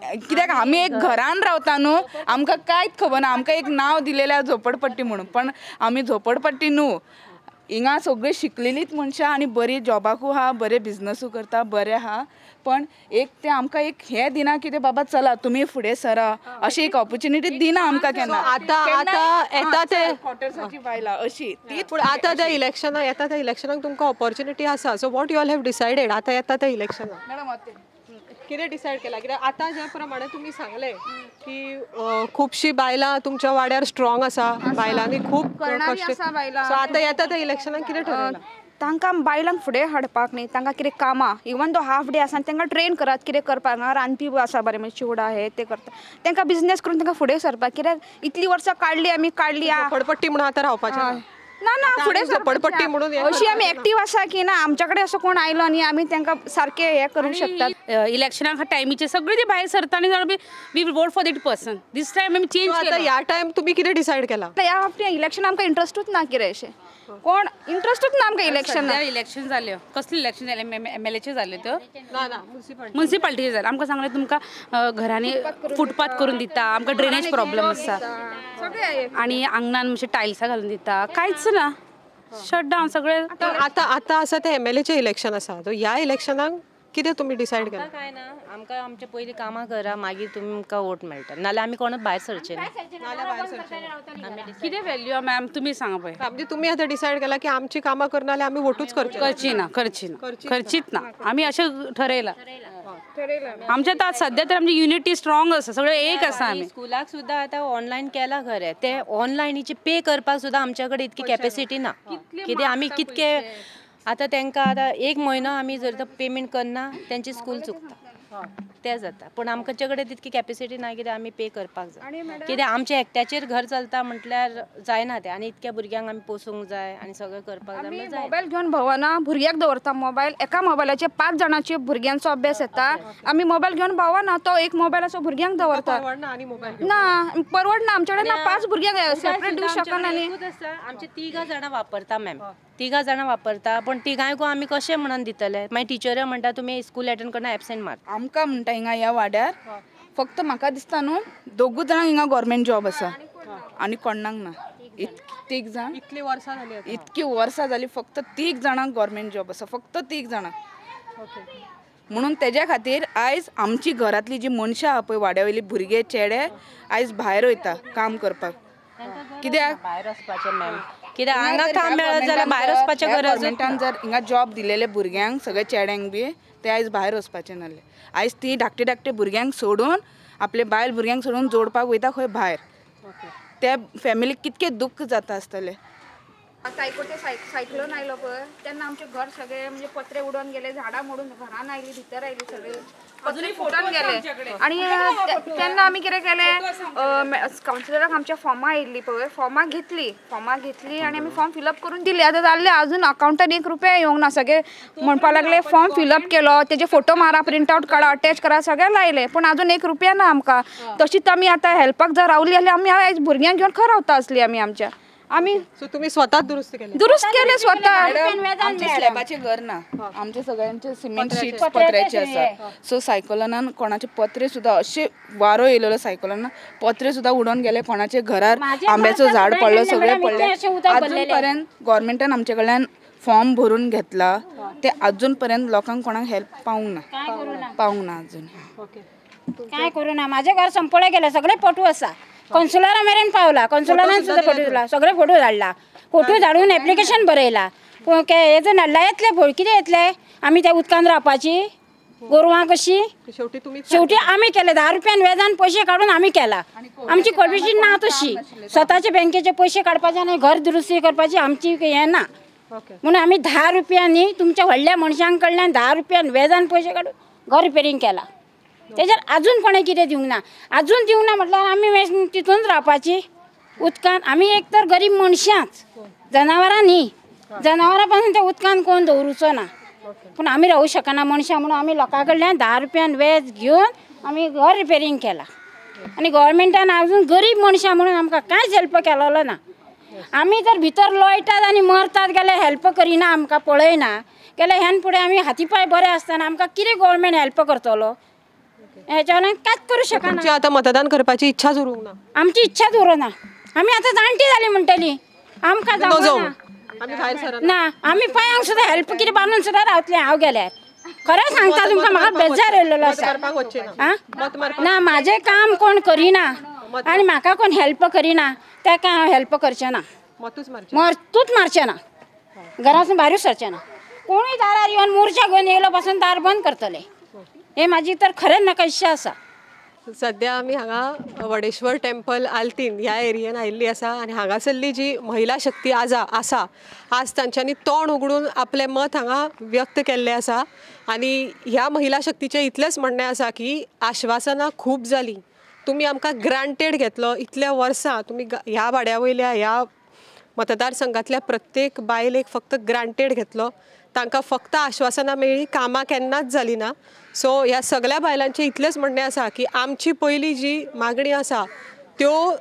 कित्याक आमी एक घरान रावता न्हू, आमकां कांयच खबर ना. आमकां एक नांव दिलेलें आहा झोपडपट्टी म्हणून, पण आमी झोपडपट्टी न्हू. हिंगा सगळीं शिकलेलीच मनशां आनी बरी जॉबाकूय आहा, बरे बिजनसूय करता, बरे आहा, पण एक ते आमकां एक हें दिना कितें बाबा चला तुमी फुडें सरा अशी एक ऑपॉर्च्युनिटी दिना आमकां केन्ना. आतां आतां येता ते क्वॉर्टर्साची बायलां अशी ती. पूण आतां त्या इलेक्शनाक येता त्या इलेक्शनाक तुमकां ऑपॉर्च्युनिटी आसा. So what you all have decided आतां येता त्या इलेक्शनाक? मॅडम कितें डिसायड केलां? कित्याक आतां ज्या प्रमाणे तुमी सांगलें की खुबशीं बायलां तुमच्या वाड्यार स्ट्रॉंग आसा, बायलांनी खूब करणारी आसा बायलां. सो आतां येता त्या इलेक्शनाक कितें ठरयलां? तांकां बायलांक फुडें हाडपाक न्ही, तांकां कितें कामां इवन दो हाफ डे आसा तांकां ट्रेन करात कितें करपाक. हांगा रांदपी आसा बरें, म्हणजे चिवडा हे ते करता, तांकां बिजनेस करून तांकां फुडें सरपाक. कित्याक इतलीं वर्सां काडली आमी, काडली झोपडपट्टी म्हणून आतां रावपाचें ना ना फुडें झोपडपट्टी म्हणून अशी आमी एक्टीव आसा की ना आमच्या कडेन असो कोण आयलो न्ही आमी तांकां सारकें हें करूंक शकतात. इलेक्शनाक टायमीचे सगळे ते भायर सरता आनी we vote for that person. This time आमी चेंज केला. ह्या टायम तुमी कितें डिसायड केलां? ह्या फावटी इलेक्शन आमकां इंट्रस्टूच ना कितें अशें, कोण इंट्रस्टूच ना आमकां इलेक्शन. इलेक्शन जालें, कसलें इलेक्शन जालें? एमएलएचें जालें त्यो, मुन्सिपालिटीचें जालें. आमकां सांगलें तुमकां घरांनी फुटपाथ करून दिता, आमकां ड्रेनेज प्रॉब्लम आसा आनी आंगणान मातशें टायल्सां घालून दिता, कांयच ना, शट डावन सगळें. आतां आतां आसा तें एमएलएचें इलेक्शन आसा, सो ह्या इलेक्शनाक कितें तुमी डिसायड केलां? कांय ना, आमकां आमचे पयलीं कामां करा, मागीर तुमकां वोट मेळटा, नाल्यार आमी कोणूच भायर सरचे ना. कितें व्हॅल्यू आहा मॅम तुमी सांगा पळय. म्हणजे तुमी आतां डिसायड केलां की आमची कामां करना जाल्यार आमी वोटूच करची करची ना, करची ना, करचीच ना, आमी अशें ठरयलां. आमच्या आतां सद्या तर आमची युनिटी स्ट्रॉंग आसा, सगळे एक आसा. आमी स्कुलाक सुद्दां आतां ऑनलायन केलां खरें, ते ऑनलायनीचे पे करपाक सुद्दां आमच्या कडेन इतकी कॅपेसिटी ना. कितें आमी कितके आतां तांकां आतां एक म्हयनो आमी जर पेमेंट करना तेंची स्कूल चुकता, तें जाता. पूण आमचे कडेन तितकी कॅपेसिटी ना कित्याक आमी पे करपाक जाय. कित्याक आमच्या एकट्याचेर घर चलता म्हटल्यार जायना तें, आनी इतक्या भुरग्यांक आमी पोसूंक जाय आनी सगळें करपाक जाय. मोबायल घेवन भोंवना, भुरग्याक दवरता मोबायल, एका मोबायलाचेर 5 जाणांचे भुरग्यांचो अभ्यास येता. आमी मोबायल घेवन भोंवना, तो एक मोबायल असो भुरग्यांक दवरता. ना परवडना आमचे कडेन, ना 5 भुरग्यांक सेपरेट दिवंक शकना. आमचे 3 जाणां वापरता मॅम, 3 जाणां वापरता, पूण तिगांयकूय आमी कशें म्हणून दितले? मागीर टिचऱ्यो म्हणटा तुमी स्कूल एटेंड करना, एबसेंट मारता. आमकां म्हणटा हिंगा ह्या वाड्यार फक्त म्हाका दिसता न्हू 2 जाणांक हिंगा गव्हर्मेंट जॉब आसा आनी कोणाक ना. 3 जाण, इतलीं वर्सां जालीं, इतकी वर्सां जालीं, फक्त 3 जाणांक गव्हर्मेंट जॉब आसा, फक्त 3 जाणांक. म्हणून तेज्या खातीर आयज आमची घरांतली जी मनशां आहा पळय वाड्या वयली भुरगे चेडे आयज भायर वयता काम करपाक. कित्याक भायर वचपाचें मॅम? कित्याक हांगा काम मेळत जाल्यार भायर वचपाचें गरज. गव्हर्मेंटान जर हिंगा जॉब दिलेले भुरग्यांक सगळे चेड्यांक बी ते आयज भायर वचपाचे नासले. आयज ती धाकटे धाकटे भुरग्यांक सोडून आपले बायल भुरग्यांक सोडून जोडपाक वयता खंय भायर. त्या फॅमिलीक कितकें दुख्ख जाता आसतलें. तायकोटे सायक्लोन आयलो पळय तेन्ना आमचें घर सगळें म्हणजे पत्रे उडोवन गेले, झाडां मोडून घरान आयली, भितर आयली, सगळे अजूनय फुटून गेले. आनी तेन्ना आमी कितें केलें, कावन्सिलराक आमच्या फॉर्मां आयिल्लीं पळय, फॉर्मां घेतली, फॉर्मां घेतली आनी आमी फॉर्म फिलअप करून दिली. आतां जाल्लें, अजून अकावंटान 1 रुपया येवंक ना. सगळे म्हणपाक लागले फॉर्म फिलअप केलो, तेजे फोटो मारा, प्रिंट आवट काडा, अटॅच करा, सगळें लायलें, पूण अजून 1 रुपया ना आमकां. तशीच आमी आतां हेल्पाक जर रावली जाल्यार आमी आयज भुरग्यांक घेवन खंय रावता आसली आमी आमच्या. आमी तुमी स्वतः दुरुस्त केलें? दुरुस्त केलें स्वतः. आमचें स्लॅबाचें घर ना, आमचे सगळ्यांचे सिमेंट शीट्स पत्र्याचे आसा. सो सायकलनान कोणाचे पत्रे सुद्दां अशे वारो येयलेलो सायकलनान पत्रे सुद्दां उडोवन गेले, कोणाचे घरार आंब्याचो झाड पडलो, सगळें पडलें. अजून पर्यंत गव्हर्मेंटान आमचे कडल्यान फॉर्म भरून घेतला, ते अजून पर्यंत लोकांक कोणाक हेल्प पावूंक ना, पावूंक ना अजून. काय करूं ना, माझें घर संपळें गेलें, सगळें पटू आसा. कॉन्सुलरा मेरेन पावला, कॉन्सुलरान सुद्दां फोटो दिला, सगळे फोटो धाडला, फोटो धाडून एप्लिकेशन बरयला. पूण हेजो नाडला येतले पळय, कितें येतले? आमी त्या उदकान रावपाची गोरवां कशी. शेवटी आमी केले 10 रुपयान व्याजान पयशे काडून आमी केला. आमची कॉलिटी ना तशी, स्वताचे बँकेचे पयशे काडपाचे आनी घर दुरुस्ती करपाची आमची हें ना. म्हणून आमी 10 रुपयांनी तुमच्या व्हडल्या मनशां कडल्यान 10 रुपयान व्याजान पयशे काडून घर रिपेरींग केला. तेजेर अजून कोणें कितें दिवंक ना, अजून दिवंक ना म्हटल्यार आमी तितून रावपाची उदकान. आमी एक तर गरीब मनशांच, जनावरां न्ही, जनावरां पासून त्या उदकान कोण दवरुचो ना, पूण आमी रावूं शकना मनशां. म्हणून आमी लोकां कडल्यान 10 रुपयान व्याज घेवन आमी घर रिपेरींग केलां. आनी गव्हर्मेंटान अजून गरीब मनशां म्हणून आमकां कांयच हेल्प केलोलो ना. आमी जर भितर लोळटात आनी मरतात जाल्यार हेल्प करिना, आमकां पळयना जाल्यार ह्यान फुडें आमी हाती पांय बरे आसतना आमकां कितें गव्हर्मेंट हेल्प करतलो? हेच्या वयल्यान कांयच करूं शकना. आतां मतदान करपाची इच्छाच उरूंक ना, आमची इच्छाच उरना. आमी आतां जाणटी जाली म्हणटली, आमकां जावना. ना आमी पांयांक सुद्दां हेल्प कितें बांदून सुद्दां रावतलें हांव गेल्यार. खरें सांगता तुमकां, म्हाका बेजार येयलेलो आसा. आं ना म्हाजें काम कोण करिना आनी म्हाका कोण हेल्प करिना, ताका हांव हेल्प करचें ना, मरतूच मारचें ना, घरासून भायरूच सरचें ना. कोणूय दारार येवन मोर्चा घेवन येयलो पासून दार बंद करतले, हे म्हाजी तर खरेंच नाका इच्छा आसा. सद्या आमी हांगा वडेश्वर टेम्पल आल्तीन ह्या एरियेन आयिल्ली आसा आनी हांगासरली जी महिला शक्ती आज आसा, आज तांच्यांनी तोंड उगडून आपलें मत हांगा व्यक्त केल्लें आसा. आनी ह्या महिला शक्तीचें इतलेंच म्हणणें आसा की आश्वासनां खूब जालीं, तुमी आमकां ग्रांटेड घेतलो इतल्या वर्सां, तुमी ह्या वाड्या वयल्या ह्या मतदारसंघांतल्या प्रत्येक बायलेक फक्त ग्रांटेड घेतलो, तांकां फक्त आश्वासनां मेळ्ळीं, कामां केन्नाच जालीं ना. सो ह्या सगळ्या बायलांचें इतलेंच म्हणणें आसा की आमची पयली जी मागणी आसा त्यो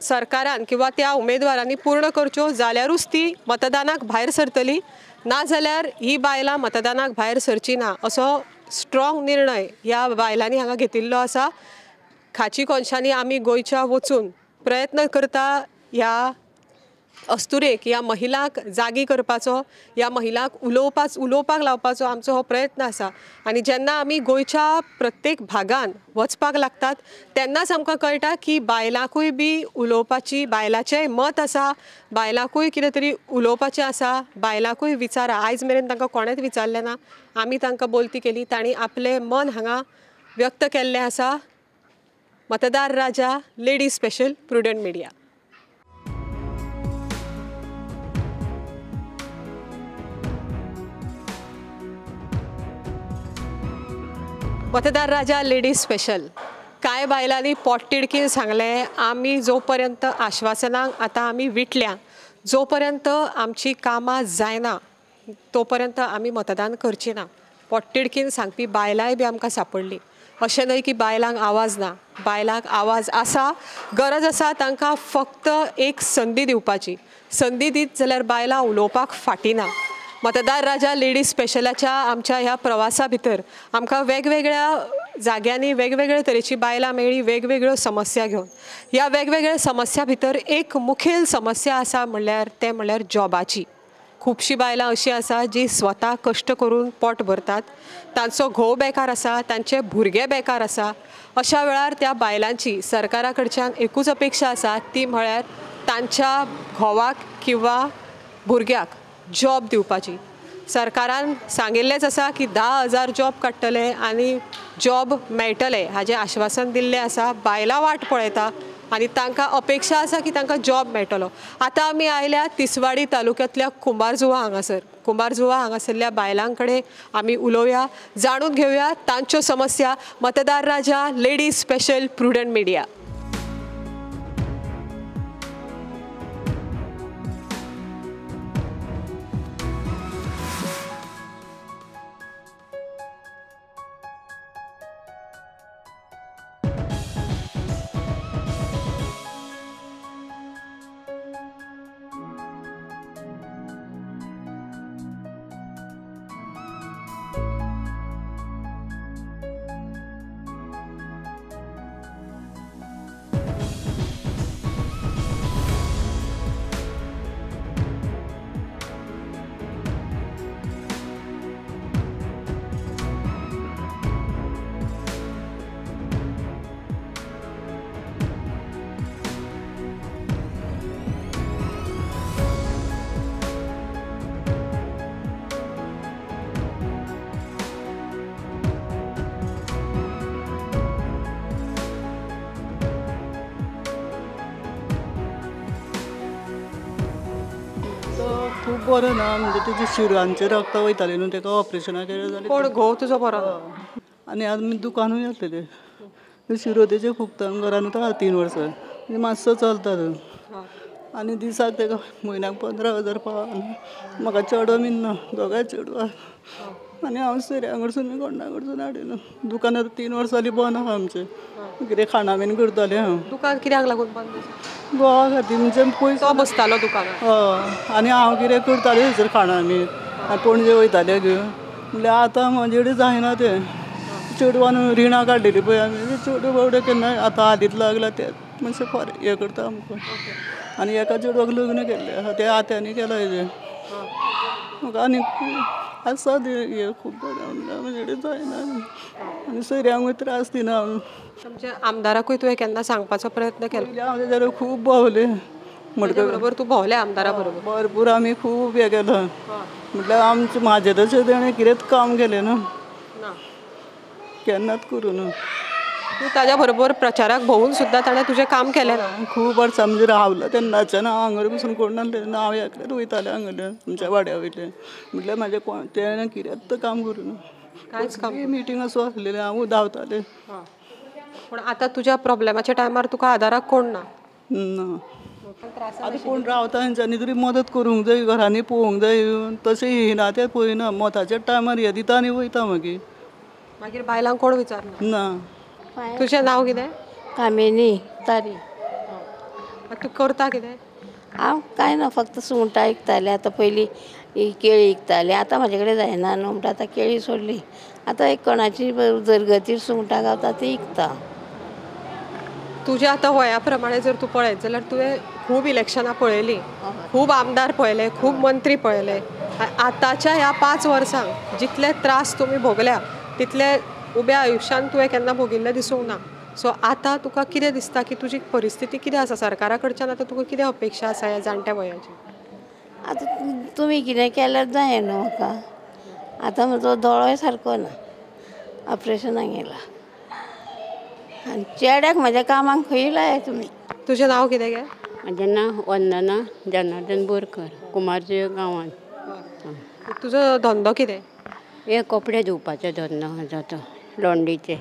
सरकारान किंवा त्या उमेदवारांनी पूर्ण करच्यो, जाल्यारूच ती मतदानाक भायर सरतली, ना जाल्यार ही बायलां मतदानाक भायर सरची ना, असो स्ट्रॉंग निर्णय ह्या बायलांनी हांगा घेतिल्लो आसा. खाची कोनशांनी आमी गोंयच्या वचून प्रयत्न करता ह्या अस्तुरेक, ह्या महिलांक जागी करपाचो, ह्या महिलांक उलोवपाक लावपाचो आमचो हो प्रयत्न आसा. आनी जेन्ना आमी गोंयच्या प्रत्येक भागान वचपाक लागतात तेन्नाच आमकां कळटा की बायलांकूय बी उलोवपाची, बायलांचेंय मत आसा, बायलांकूय कितें तरी उलोवपाचें आसा, बायलांकूय विचारा. आयज मेरेन तांकां कोणेंच विचारलें ना, आमी तांकां बोलती केली, तांणी आपलें मन हांगा व्यक्त केल्लें आसा. Matdar Raja, ladies special, Prudent Media. Matdar Raja ladies special. कांय बायलांनी पोटतिडकीन सांगलें, आमी जो पर्यंत आश्वासनांक आतां आमी विटल्या, जो पर्यंत आमची कामां जायना तो पर्यंत आमी मतदान करची ना. पोटतिडकीन सांगपी बायलांय बी आमकां सांपडली. अशें न्हय की बायलांक आवाज ना, बायलांक आवाज आसा, गरज आसा तांकां फक्त एक संदी दिवपाची. संदी दीत जाल्यार बायलां उलोवपाक फाटीं ना. मतदार राजा लेडीज स्पेशलाच्या आमच्या ह्या प्रवासा भितर आमकां वेगवेगळ्या जाग्यांनी वेगवेगळे तरेची बायलां मेळ्ळी, वेगवेगळ्यो समस्या घेवन. ह्या वेगवेगळ्या समस्या भितर एक मुखेल समस्या आसा म्हणल्यार तें म्हणल्यार जॉबाची. खुबशीं बायलां अशीं आसा जी स्वता कश्ट करून पोट भरतात, तांचो घोव बेकार आसा, तांचे भुरगे बेकार आसा. अशा वेळार त्या बायलांची सरकारा कडच्यान एकूच अपेक्षा आसा, ती म्हळ्यार तांच्या घोवाक किंवा भुरग्याक जॉब दिवपाची. सरकारान सांगिल्लेंच आसा की 10,000 जॉब काडटले आनी जॉब मेळटले हाजें आश्वासन दिल्लें आसा. बायलां वाट पळयता आनी तांकां अपेक्षा आसा की तांकां जॉब मेळटलो. आतां आमी आयल्या तिसवाडी तालुक्यांतल्या कुंभारजुवा हांगासर. कुंभारजुवा हांगासरल्या बायलां कडेन आमी उलोवया, जाणून घेवया तांच्यो समस्या. Matdar Raja ladies special, Prudent Media. खूब बरो ना, म्हणजे तेजे शिरांचेर रक्त वयतालें न्हू, तेका ऑपरेशनां केलें जाल्यार. कोण घोव तुजो बरो ना? आनी आमी दुकानूय आसलेलें, शिरो तेजे फुगता घरानूच आहा 3 वर्सां, म्हणजे मातसो चलता तो. आनी दिसाक तेका म्हयन्याक 15,000 पाव. म्हाका चेडो बीन ना, दोगांय चेडवां. आनी हांव सोयऱ्यां कडसून कोणा कडसून हाडिना. दुकान आतां 3 वर्सां जालीं बंद आहा आमचें. कितें खाणां बीन करतालें हांव. दुकान कित्याक लागून बंद? घोवा खातीर, म्हणजे पयसो तो बसतालो दुकानार. हय, आनी हांव कितें करतालें थंयसर खाणां बीन, पणजे वयतालें घेवन. म्हणल्यार आतां म्हजे कडेन जायना तें. चेडवान रिणां काडलेलीं पळय आमी, चेडूं बावडे केन्ना आतां हालींच लागला तें मातशें फार हें करता आमकां. आनी एका चेडवाक लग्न केल्लें आसा, तें आत्यांनी केलां हेजें. म्हाका आनी आसा हें खूब जाणां म्हजे कडेन जायना आनी सोयऱ्यांकूय त्रास दिना हांव. तुमच्या आमदाराकूय तुवें केन्ना सांगपाचो प्रयत्न केलो? हांव तेज्या खूब भोंवलें. बरोबर तूं भोंवलें आमदारा बरोबर? भरपूर आमी खूब हें केलां. म्हटल्यार आमचें म्हाजें तशें तेणें कितेंच काम केलें ना, केन्नाच करूं ना. तूं ताज्या बरोबर प्रचाराक भोंवून सुद्दां ताणें तुजें काम केलें ना? खूब वर्सां म्हणजे रावलां तेन्नाच्यान हांव हांगर पसून कोण नासलें तेन्ना हांव एकलेंच वयतालें हांगेलें आमच्या वाड्या वयलें. म्हटल्यार म्हाजें कोण तेणें कितेंच काम करूं ना, कांयच काम. मिटींग आसूं आसलेलें हांव धांवतालें. पूण आतां तुज्या प्रॉब्लेमाच्या टायमार तुका आदाराक कोण ना? ना. आतां कोण रावता तेंच्यांनी तरी मदत करूंक जाय, घरांनी पळोवंक जाय. तशें येयना तें पळयना, मताच्या टायमार हें दिता आनी वयता. मागीर मागीर बायलांक कोण विचारना ना. तुजें नांव कितें? कामिनी तारी. तूं करता कितें? हांव कांय ना, फक्त सुंगटां विकतालें. आतां पयलीं केळी विकतालें, आतां म्हाजे कडेन जायना न्हू म्हणटा आतां केळी सोडली. आतां एक कोणाची उदरगतीर सुंगटां गावता ती विकता. तुज्या आतां वया प्रमाणे जर तूं पळयत जाल्यार तुवें खूब इलेक्शनां पळयलीं, खूब आमदार पळयले, खूब मंत्री पळयले. आतांच्या ह्या 5 वर्सांक जितले त्रास तुमी भोगल्या तितले उब्या आयुश्यान तुवें केन्ना भोगिल्लें दिसूंक ना. सो आतां तुका कितें दिसता की तुजी परिस्थिती कितें आसा, सरकारा कडच्यान आतां तुका कितें अपेक्षा आसा ह्या जाणट्या वयाची? आतां तुमी कितें केल्यार जाय न्हू म्हाका. आतां म्हजो दोळोय सारको ना, ऑपरेशनाक गेला आनी चेड्याक म्हज्या कामाक खंय लाय तुमी. तुजें नांव कितें गे? म्हजें नांव वंदना जनार्दन बोरकर, कुमारजुंवें गांवांत. तुजो धंदो कितें? हे कपडे धुवपाचो धंदो म्हजो, तो लॉन्ड्रीचे.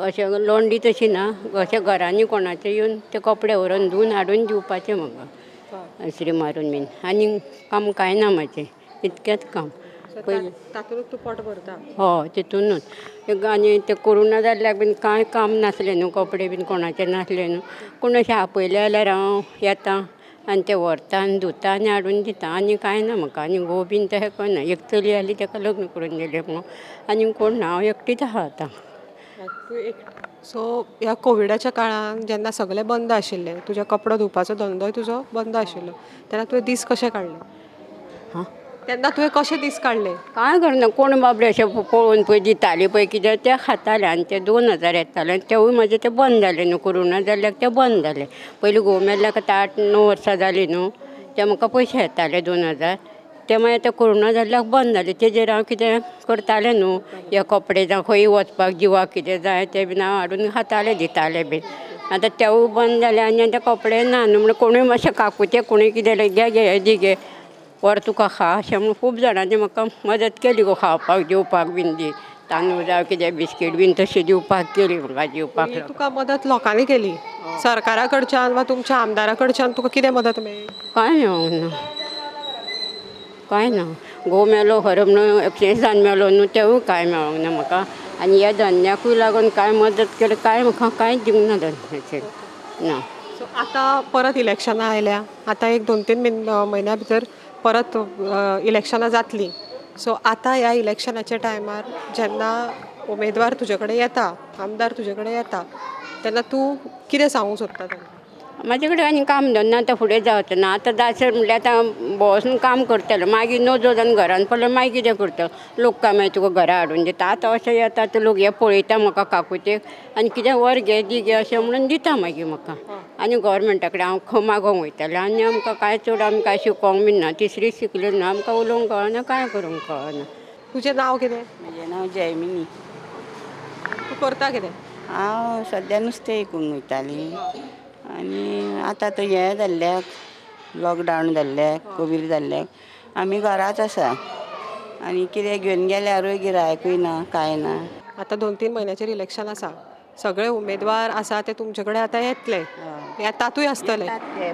अशें लॉन्ड्री तशी ना, अशें घरांनी कोणाचे येवन ते कपडे व्हरून धुवन हाडून दिवपाचे म्हाका, इस्त्री मारून बीन. आनी काम कांय ना म्हाजें, इतकेंच काम. पयलीं तातूंत तूं पोट भरता? हय, तितूनच. आनी ते कोरोना जाल्ल्याक बीन कांय काम नासलें न्हू, कपडे बीन कोणाचे नासले न्हू. कोण अशें आपयलें जाल्यार हांव येता आनी ते व्हरता आनी धुता आनी हाडून दिता. आनी कांय ना म्हाका. आनी घोव बीन तशें करना. एक चली आसली ताका लग्न करून दिलें हांव, आनी कोण ना, हांव एकटीच आसा आतां. सो ह्या कोविडाच्या काळान जेन्ना सगळें बंद आशिल्लें, तुज्या कपडो धुवपाचो धंदोय तुजो बंद आशिल्लो, तेन्ना तुवें दीस कशे काडले? हां, तेन्ना तुवें कशे दीस काडले? कांय करना, कोण बाबडे अशें पळोवन पळय दिताले पळय कितें तें खातालें. आनी ते 2000 येताले आनी तेवूय म्हाजे ते बंद जाले न्हू, कोरोना जाल्ल्याक ते बंद जाले. पयलीं घोव मेल्ल्याक आतां 8-9 वर्सां जालीं न्हू, ते म्हाका पयशे येताले 2000, ते मागीर आतां कोरोना जाल्ल्याक बंद जाले. तेजेर हांव कितें करतालें न्हू, हे कपडे जावं खंय वचपाक जिवाक कितें जाय तें बीन हांव हाडून खातालें, दितालें बीन. आतां तेवूय बंद जाले आनी आतां कपडे ना न्हू, म्हणून कोणूय मातशें काकुते कोणूय कितें घे घे दी घे व्हर तुका खा अशें म्हणून खूब जाणांनी म्हाका मदत केली गो, खावपाक जेवपाक बीन दी, तांदूळ जावं कितें बिस्कीट बीन तशें दिवपाक केली म्हाका जेवपाक. तुका मदत लोकांनी केली, सरकारा कडच्यान वा तुमच्या आमदारा कडच्यान तुका कितें मदत मेळ्ळी? कांय मेळूंक ना, कांय ना. घोव मेलो खरो म्हणून एक्सिडेंटान मेलो न्हू, तेवूय कांय मेळोंक ना म्हाका. आनी ह्या धंद्याकूय लागून कांय मदत केली कांय म्हाका कांयच दिवंक ना धंद्याचेर ना. सो आतां परत इलेक्शनां आयल्या, आतां एक 2-3 म्हयन्या भितर परत इलेक्शनां जातलीं. सो आतां ह्या इलेक्शनाच्या टायमार जेन्ना उमेदवार तुजे कडेन येता, आमदार तुजे कडेन येता, तेन्ना तूं कितें सांगूंक सोदता तांकां? म्हाजे कडेन आनी काम धंदो आतां फुडें जावचो ना. आतां जायसर म्हणल्यार आतां बसून काम करतलो, मागीर नजो जावन घरान पडलो मागीर कितें करतलो? लोक काय मागीर तुका घरा हाडून दिता. आतां अशें येता ते लोक हे पळयता म्हाका काकुतेक आनी कितें व्हर घे दी घे अशें म्हणून दिता मागीर म्हाका. आनी गव्हर्मेंटा कडेन हांव मागोंक वयतालें आनी आमकां कांय चड आमी कांय शिकोंक बीन ना, तिसरी शिकले ना, आमकां उलोवंक कळना, कांय करूंक कळना. तुजें नांव कितें? म्हजें नांव जयमिनी. तूं करता कितें? हांव सद्या नुस्तें विकूंक वयतालीं आनी आतां तो हें जाल्ल्याक, लॉकडावन जाल्ल्याक, कोवीड जाल्ल्याक आमी घराच आसा आनी कितें घेवन गेल्यारूय गिरायकूय ना, कांय ना. आतां 2-3 म्हयन्याचेर इलेक्शन आसा, सगळे उमेदवार आसा ते तुमचे कडेन आतां येतले, येतातूय आसतले.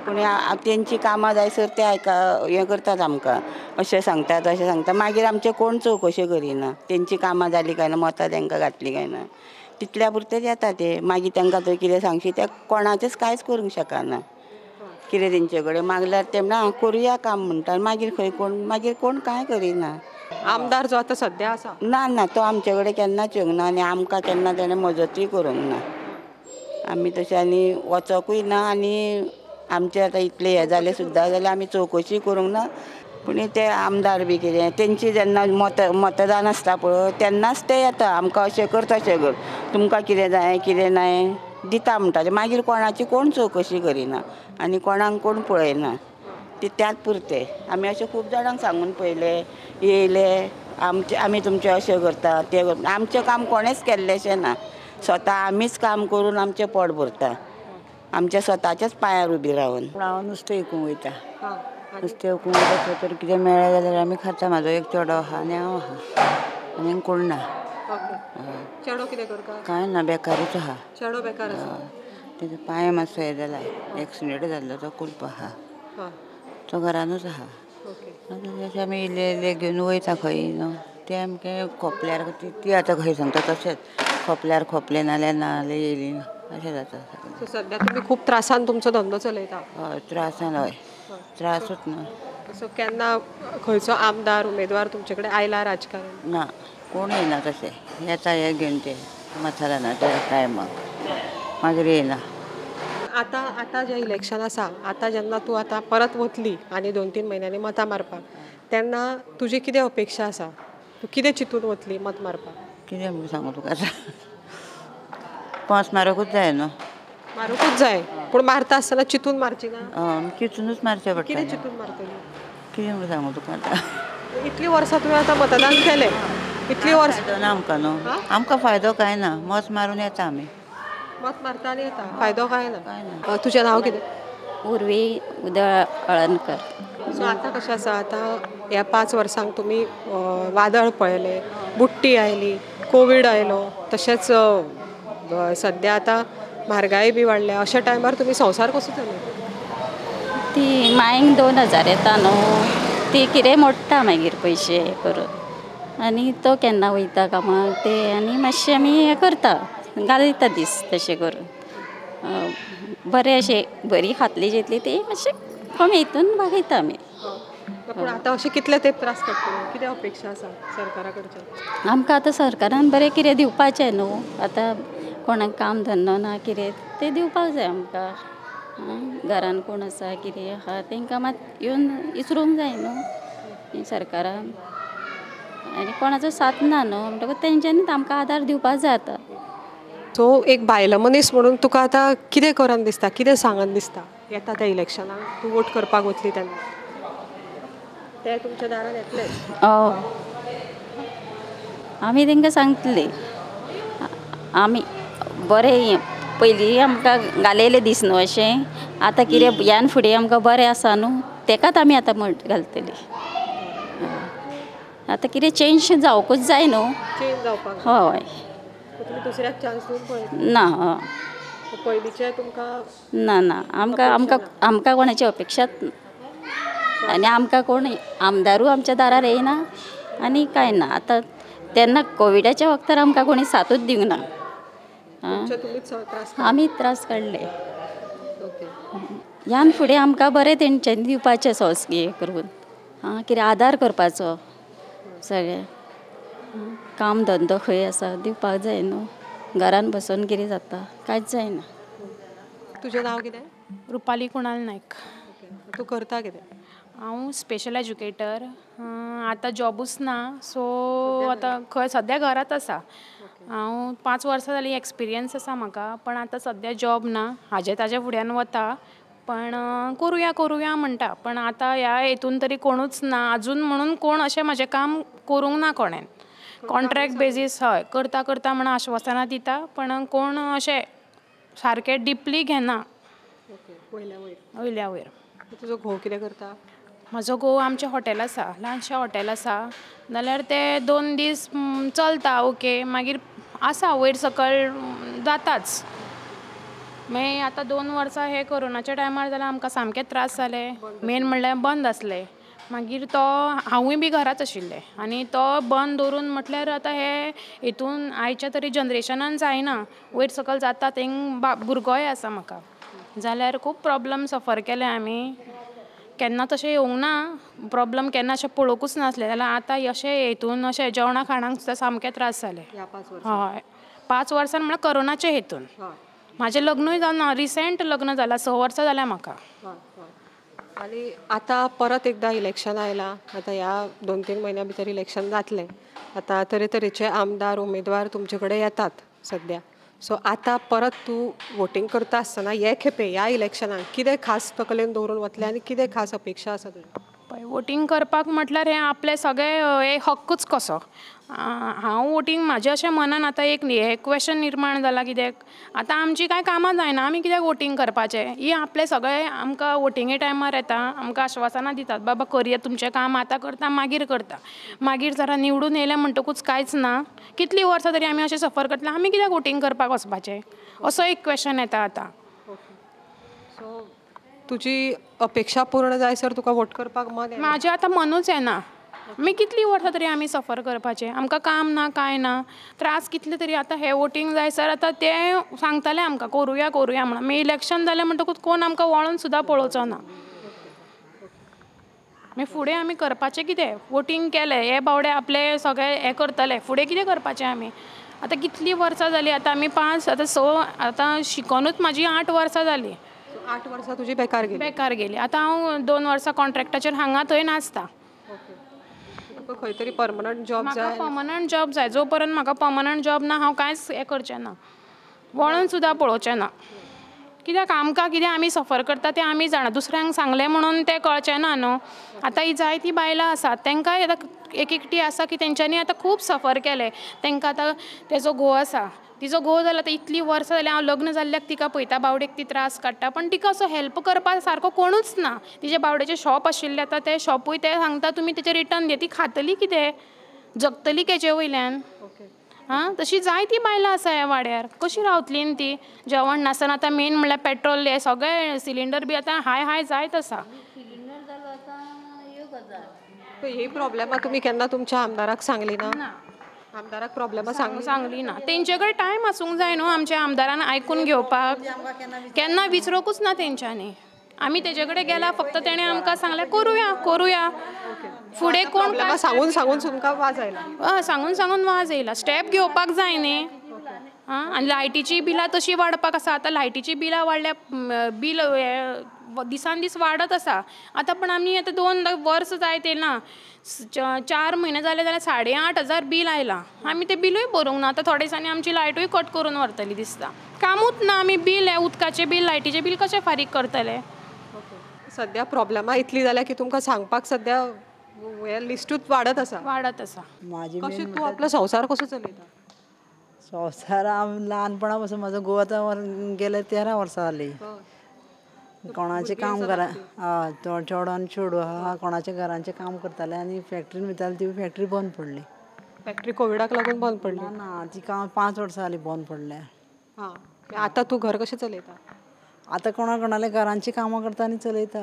पूण तेंची कामां जायसर ते आयका हें करतात आमकां, अशें सांगतात अशें सांगता, मागीर आमचें कोण चवकशी करिना. तेंची कामां जालीं काय ना, मतां तेंकां घातलीं काय ना, तितल्या पुरतेच येता ते. मागीर तांकां थंय कितें सांगशी ते कोणाचेंच कांयच करूंक शकना. कितें तेंचे कडेन मागल्यार ते म्हणटा करुया काम म्हणटा, मागीर खंय कोण, मागीर कोण कांय करिना. आमदार जो आतां सद्या आसा? ना ना, तो आमचे कडेन केन्नाच येवंक ना आनी आमकां केन्ना तेणें मजतूय करूंक ना. आमी तशें आनी वचोकूय ना आनी आमचें आतां इतलें हें जालें सुद्दां जाल्यार आमी चवकशी करूंक ना. पूण ते आमदार बी कितें तेंची जेन्ना मतदान आसता पळय तेन्नाच ते येता आमकां अशें कर तशें कर तुमकां कितें जाय कितें नाय दिता म्हणटा. मागीर कोणाची कोण चवकशी करिना आनी कोणाक कोण पळयना ती त्याच पुरते. आमी अशें खूब जाणांक सांगून पळयलें येयले आमचे आमी तुमचें अशें करता तें करता. आमचें काम कोणेंच केल्लेंशें ना. स्वता आमीच काम करून आमचें पोट भरता आमच्या स्वताच्याच पांयार उबी रावन. हांव नुस्तें विकूंक वयता. नुस्तें विकूंक वयता थंय तर कितें मेळ्ळें जाल्यार आमी खाता. म्हाजो एक चेडो आहा आनी हांव आहा आनी कोण ना. चेडो कितें करता? कांय ना, बेकारूच आहा. चेडो बेकार आसा. तेजो पांय मातसो हें जाला, एक्सिडेंट जाल्लो, तो कुल्प आहा, तो घरानूच आहा. तशें आमी इल्ले इल्ले घेवन वयता खंय न्हू ते आमचे खोपल्यार ती आतां खंय सांगता तशेंच खोपल्यार खोपले नाल्यार ना जाल्यार येयली ना अशें जाता. सद्या तुमी खूब त्रासान तुमचो धंदो चलयता? हय त्रासान, हय त्रासूच न्हू. सो केन्ना खंयचो आमदार उमेदवार तुमचे कडेन आयला राजकारण? ना, कोण येयना तशें. येता हे घेवन ते मतदानाच्या टायमाक, मागीर येयना. आतां आतां जें इलेक्शन आसा, आतां जेन्ना तूं आतां परत वतली आनी 2-3 म्हयन्यांनी मतां मारपाक, तेन्ना तुजी कितें अपेक्षा आसा? तूं कितें चिंतून वतली मत मारपाक? कितें म्हणून सांगू तुका आतां, पांच मारकूच जाय न्हू. मारूंकूच जाय, पूण मारता आसतना चिंतून मारची ना? चिंतुनूच मारचें पडटा. कितें चिंतून मारतली? कितें म्हणून सांगू तुका आतां. इतलीं वर्सां तुवें आतां मतदान केलें, इतलीं वर्सां ना आमकां न्हू, आमकां फायदो कांय ना. मत मारून येता आमी, मत मारता आनी येता, फायदो कांय ना. तुजें नांव कितें? उर्वी उदळ अळणकर. सो आतां कशें आसा, आतां ह्या 5 वर्सांक तुमी वादळ पळयलें, बुडटी आयली, कोवीड आयलो, तशेंच सद्या आतां म्हारगाय बी वाडल्या, अशा टायमार तुमी संवसार कसो चलयता? ती मायंक 2000 येता न्हू, ती कितें मोडटा मागीर पयशे करून, आनी तो केन्ना वयता कामाक ते, आनी मातशें आमी हें करता, घालयता दीस तशें करून. बरें अशें बरी खातली जेतली ती मातशें कमी हितून भागयता आमी. पूण आतां अशें कितले तेंप त्रास काडटले? कितें अपेक्षा आसा सरकारा कडच्यान? आमकां आतां सरकारान बरें कितें दिवपाचें न्हू, आतां कोणाक काम धंदो ना कितें तें दिवपाक जाय आमकां. घरान कोण आसा कितें आहा तेंकां मात येवन विसरूंक जाय न्हू सरकारान, आनी कोणाचो साथ ना न्हू, म्हणटकूच तेंच्यांनीच आमकां आदार दिवपाक जाय आतां. सो एक बायल मनीस म्हणून तुका आतां कितें करन दिसता, कितें सांगन दिसता येता त्या इलेक्शनाक तूं वोट करपाक वतली तेन्ना ते तुमच्या दारान येतले? हय, आमी तेंकां सांगतली आमी बरें पयलीं आमकां घालयलें दीस न्हू अशें, आतां कितें ह्यान फुडें आमकां बरें आसा न्हू तेकाच आमी आतां मत घालतली. आतां कितें चेंज जावंकूच जाय न्हू. चेंज जावपाक? हय. दुसऱ्याक चान्स दिवन पळयता? ना, पयलींचे तुमकां ना ना, आमकां आमकां आमकां कोणाची अपेक्षाच ना, आनी आमकां कोण आमदारूय आमच्या दारार येयना आनी कांय ना. आतां तेन्ना कोविडाच्या वखदार आमकां कोणी साथूच दिवंक ना, आमी त्रास काडले. ह्यान फुडें आमकां बरें तेंच्यांनी दिवपाचें सोंस हें करून, आं कितें आदार करपाचो, सगळें काम धंदो खंय आसा दिवपाक जाय न्हू, घरान बसून कितें जाता, कांयच जायना. तुजें नांव कितें? रुपाली कुणाल नायक. तूं करता कितें? हांव स्पेशल एज्युकेटर. आतां जॉबूच ना, सो आतां खंय सद्या घरांत आसा. हांव 5 वर्सां जालीं एक्सपिरियन्स आसा म्हाका, पण आतां सद्या जॉब ना. हाजे ताज्या फुड्यान वता, पण करुया करुया म्हणटा, पण आतां ह्या हेतून तरी कोणूच ना अजून म्हणून कोण अशें म्हाजें काम करूंक ना कोणें. कॉन्ट्रॅक्ट बेजीस हय करता करता म्हणून आश्वासनां दिता, पण कोण अशें सारकें डिपली घेना. वयल्या वयर. तुजो घोव कितें करता? म्हजो घोव आमचें हॉटेल आसा, ल्हानशें हॉटेल आसा, जाल्यार ते 2 दीस चलता ओके, मागीर आसा वयर सकयल जाताच. मागीर आतां 2 वर्सां हे कोरोनाच्या टायमार जाल्यार आमकां सामके त्रास जाले. मेन म्हणल्यार बंद आसलें, मागीर तो हांवूय बी घराच आशिल्लें, आनी तो बंद दवरून म्हटल्यार आतां हे हितून आयच्या तरी जनरेशनान जायना, वयर सकयल जाता. थिंग भुरगोय आसा म्हाका, जाल्यार खूब प्रोब्लम सफर केले आमी. केन्ना तशें येवंक ना प्रोब्लम, केन्ना अशें पळोवंकूच नासलें, जाल्यार आतां अशें हितून अशें जेवणा खाणांक सुद्दां सामके त्रास जाले. हय, 5 वर्सां म्हणल्यार कोरोनाचे हितून. म्हाजें लग्नूय जावना, रिसेंट लग्न जालां, 6 वर्सां जाल्यां म्हाका. आनी आतां परत एकदां इलेक्शन आयलां, आतां ह्या 2-3 म्हयन्या भितर इलेक्शन जातलें, आतां तरेतरेचे आमदार उमेदवार तुमचे कडेन येतात सद्या, सो आतां परत तूं वोटींग करता आसतना हे खेपे ह्या इलेक्शनाक कितें खास तकलेन दवरून वतलें आनी कितें खास अपेक्षा आसा तुजी? पळय, वोटींग करपाक म्हटल्यार हें आपलें सगळें एक हक्कूच कसो. हांव वोटींग म्हाजें अशें मनान आतां एक हें क्वेशन निर्माण जालां कित्याक आतां आमचीं कांय कामां जायना, आमी कित्याक वोटींग करपाचें? ही आपलें सगळें आमकां वोटिंगे टायमार येता, आमकां आश्वासनां दितात, बाबा करया तुमचें काम आतां करता मागीर करता, मागीर जरा निवडून येयलें म्हणटकूच कांयच ना. कितलीं वर्सां तरी आमी अशें सफर करतले, आमी कित्याक वोटींग करपाक वचपाचें? असो एक क्वेशन येता आतां. सो तुजी अपेक्षा पूर्ण जायसर तुका वोट करपाक मन येना? म्हाजें आतां मनूच येना. आमी कितलीं वर्सां तरी आमी सफर करपाचें, आमकां काम ना कांय ना, त्रास कितले तरी. आतां हें वोटींग जायसर आतां ते सांगताले आमकां करुया करुया म्हणून, मागीर इलेक्शन जालें म्हणटकूच कोण आमकां वळोन सुद्दां पळोवचो ना. मागीर फुडें आमी करपाचें कितें? वोटींग केलें हे बावडे आपले सगळे हें करतले, फुडें कितें करपाचें आमी? आतां कितलीं वर्सां जालीं, आतां आमी 5 आतां 6 आतां शिकोनूच म्हाजी 8 वर्सां जालीं. 8 वर्सां तुजी बेकार गेली? बेकार गेली. आतां हांव 2 वर्सां कॉन्ट्रेक्टाचेर हांगा थंय नाचता. तुका खंय तरी परमनंट जॉब जाय? परमनंट जॉब जाय. जो पर्यंत म्हाका परमनंट जॉब ना हांव कांयच हें करचें ना, वळोन सुद्दां पळोवचें ना. कित्याक आमकां कितें आमी सफर करता तें आमी जाणा, दुसऱ्यांक सांगलें म्हणून तें कळचें ना न्हू. आतां ही जायतीं बायलां आसात तांकांय आतां एक एकटी आसा की तेंच्यांनी आतां खूब सफर केलें, तांकां आतां तेजो घोव आसा, तिजो घोव जाला आतां इतलीं वर्सां जालीं हांव लग्न जाल्ल्याक तिका पळयता, बावडेक ती त्रास काडटा, पण तिका असो हेल्प करपा सारको कोणूच ना. तिजे बावडेचें शॉप आशिल्लें, आतां तें शॉपूय ते सांगता तुमी तेचें रिटर्न दी, ती खातली कितें, जगतली केचे वयल्यान? आं, तशी जायतीं बायलां आसा ह्या वाड्यार, कशीं रावतलीं न्ही ती जेवण नासतना. आतां मेन म्हणल्यार पेट्रोल हें सगळें सिलिंडर बी आतां हाय हाय जायत आसा. ही प्रॉब्लेमां तुमी केन्ना तुमच्या आमदाराक सांगली ना? आमदाराक प्रॉब्लेमां सांगली ना. तेंचे कडेन टायम आसूंक जाय न्हू आमच्या आमदारान आयकून घेवपाक, केन्ना विचारूंकूच ना तेंच्यांनी. आमी तेजे कडेन गेला फक्त तेणें आमकां सांगलें करुया करुया, फुडें कोण सांगून सांगून तुमकां वाज आयला? सांगून सांगून वाज येयला. स्टेप घेवपाक जाय न्ही. आं, आनी लायटीची बिलां तशीं वाडपाक आसा. आतां लायटीची बिलां वाडल्या, बील दिसान दीस वाडत आसा. आतां पण आमी आतां 2 वर्स जायत येयला, 4 म्हयने जाले जाल्यार 8,500 बील आयलां, आमी तें बिलूय भरूंक ना. आतां थोडे दिसांनी आमची लायटूय कट करून व्हरतली दिसता. कामूच ना, आमी बील हें उदकाचें बील लायटीचें बील कशें फारीक करतले? सद्या प्रॉब्लेमां इतलीं जाल्या की तुमकां सांगपाक सद्या हें लिस्टूच वाडत आसा. वाडत आसा. कशें तूं आपलो संवसार कसो चलयता? संवसार हांव ल्हानपणा पासून म्हाजो घोव आतां गेले 13 वर्सां जालीं. कोणाचें काम करा, हय, चेडो आनी चेडूं आहा, कोणाच्या घरांचें काम करतालें आनी फॅक्ट्रीन वयतालें, ती फॅक्ट्री बंद पडली. फॅक्ट्री कोविडाक लागून बंद पडली? ना, ती काम 5 वर्सां जालीं बंद पडल्या. हां, आतां तूं घर कशें चलयता? आतां कोणा कोणाल्या घरांचीं कामां करता आनी चलयता.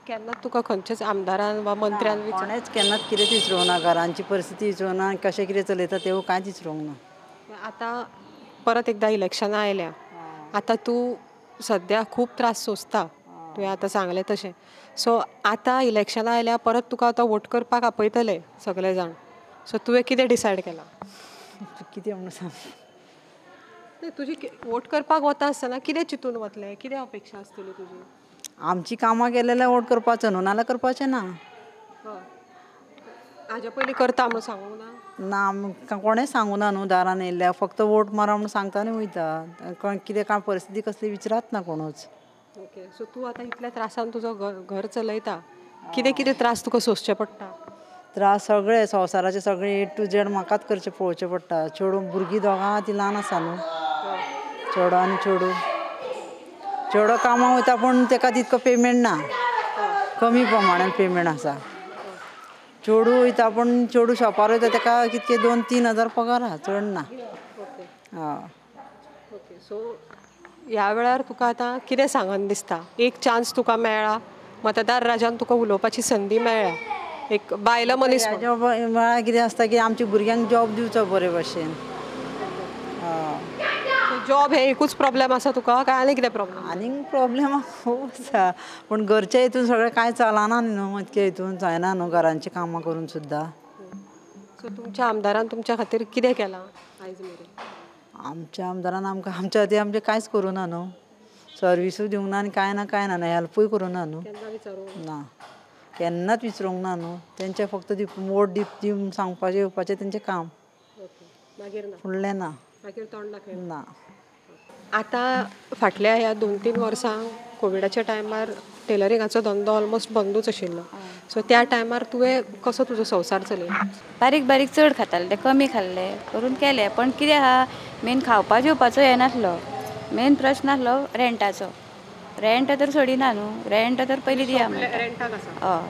केन्ना तुका खंयच्याच आमदारान वा मंत्र्यान कोणेच केन्नाच कितेंच विचारूंक ना, घरांची परिस्थिती विचारूंक ना, कशें कितें चलयता तें कांयच विचारूंक ना. आतां परत एकदां इलेक्शनां आयल्या, आतां तूं सद्या खूब त्रास सोंसता, तुवें आतां सांगलें तशें. सो आतां इलेक्शनां आयल्या, परत तुका आतां वोट करपाक आपयतले सगळे जाण, सो तुवें कितें डिसायड केलां? कितें म्हणून सांग? तुजी वोट करपाक वता आसतना कितें चिंतून वतलें, कितें अपेक्षा आसतली तुजी? आमची कामां केलेल्या वोट करपाचो न्हू, नाल्यार करपाचें ना. हाज्या पयलीं करता म्हणून सांगूंक ना? ना, कोणें सांगूं ना न्हू, दारान येयल्या फक्त वोट मारा म्हणून सांगता आनी वयता, कितें काय परिस्थिती कसली विचारात ना कोणूच. ओके, सो तूं आतां इतल्या त्रासान तुजो घर चलयता, कितें कितें त्रास तुका सोंसचे पडटा? त्रास सगळे संवसाराचे सगळे ए टू झेड म्हाकाच करचें पळोवचें पडटा. चेडूं भुरगीं दोगां ती ल्हान आसा न्हू, चेडो आनी चेडूं. चेडो कामाक वयता पूण तेका तितको पेमेंट ना, कमी प्रमाणान पेमेंट आसा. चेडूं वयता पूण चेडूं शॉपार वयता, तेका कितके 2-3 हजार पगार आहा, चड ना. हय. ओके, सो ह्या वेळार तुका आतां कितें सांगन दिसता? एक चान्स तुका मेळ्ळा, मतदार राजान तुका उलोवपाची संदी मेळ्ळ्या, एक बायल मनीस वेळार कितें आसता की आमच्या भुरग्यांक जॉब दिवचो बरे भशेन. जॉब हे एकूच प्रॉब्लेम आसा तुका काय आनी कितें प्रॉब्लेम? आनीक प्रॉब्लेम खूब आसा, पूण घरच्या हितून सगळें कांय चलना न्हू, इतके हितून जायना न्हू घरांची कामां करून सुद्दां. सो तुमच्या आमदारान तुमच्या खातीर कितें केलां आयज मेरेन? आमच्या आमदारान आमकां आमच्या खातीर आमचें कांयच करूं ना न्हू, सर्विसूय दिवंक ना आनी कांय ना कांय ना हेल्पूय करूंक ना न्हू. ना केन्नाच विचारूंक ना न्हू. तेंचें फक्त वोट दी सांगपाचें येवपाचें तेंचें काम, फुडलें ना. ना. आतां फाटल्या ह्या 2-3 वर्सां कोविडाच्या टायमार टेलरिंगाचो धंदो ऑलमोस्ट बंदूच आशिल्लो. सो त्या टायमार तुवें कसो तुजो संवसार चलयलो? बारीक बारीक चड खाताले ते, कमी खाल्ले करून केले. पण कितें आहा, मेन खावपा जेवपाचो हें नासलो, मेन प्रश्न आसलो रेंटाचो. रेंट तर सोडिना न्हू, रेंट तर पयलीं दिया म्हणटा. हय,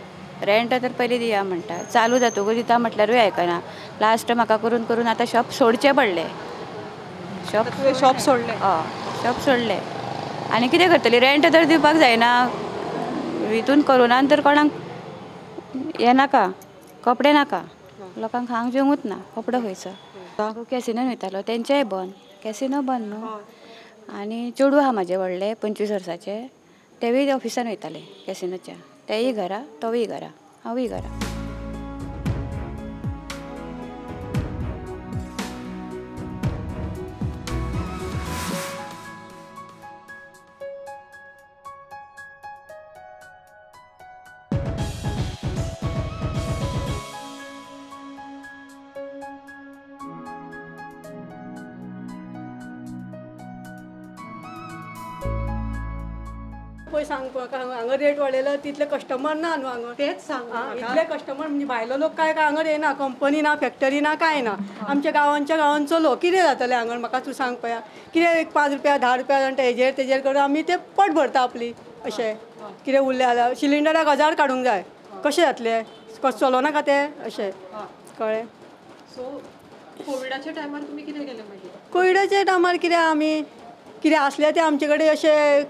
रेंट तर पयलीं दिया म्हणटा. चालू जातकूच दिता म्हटल्यारूय आयकना. लास्ट म्हाका करून करून आतां शॉप सोडचें पडलें. शॉप सोडलें? हय, शॉप सोडलें. आनी कितें करतली, रेंट तर दिवपाक जायना. हितून कोरोनान तर कोणाक हें नाका, कपडे नाका, लोकांक खावंक जेवंकूच ना, कपडो खंयचो. कॅसिनोन वयतालो, तेंचेय बंद, कॅसिनो बंद न्हू. आनी चेडूं आहा म्हाजें व्हडलें 25 वर्साचें, तेवूय ऑफिसान वयतालें कॅसिनोच्या. तेय घरा, तोवूय घरा, हांवूय घरा. पळय सांग हांगा रेट वाडयला तितले कस्टमर ना न्हू हांगा. तेच सांग, इतले कस्टमर म्हणजे भायलो लोक काय हांगा येना, कंपनी ना, फॅक्टरी ना, कांय ना. आमच्या गांवांच्या गांवांचो लोक कितें जातलें हांगा म्हाका तूं सांग पळया. कितें एक 5 रुपया 10 रुपया आनी हेजेर तेजेर करून आमी ते पोट भरता आपली. अशें कितें उरलें जाल्यार सिलिंडराक 1000 काडूंक जाय, कशें जातलें, कशें चलो नाका तें, अशें कळ्ळें. सो कोविडाच्या टायमार तुमी कितें केलें मागीर? कोविडाच्या टायमार कितें आमी कितें आसलें तें आमचे कडेन अशें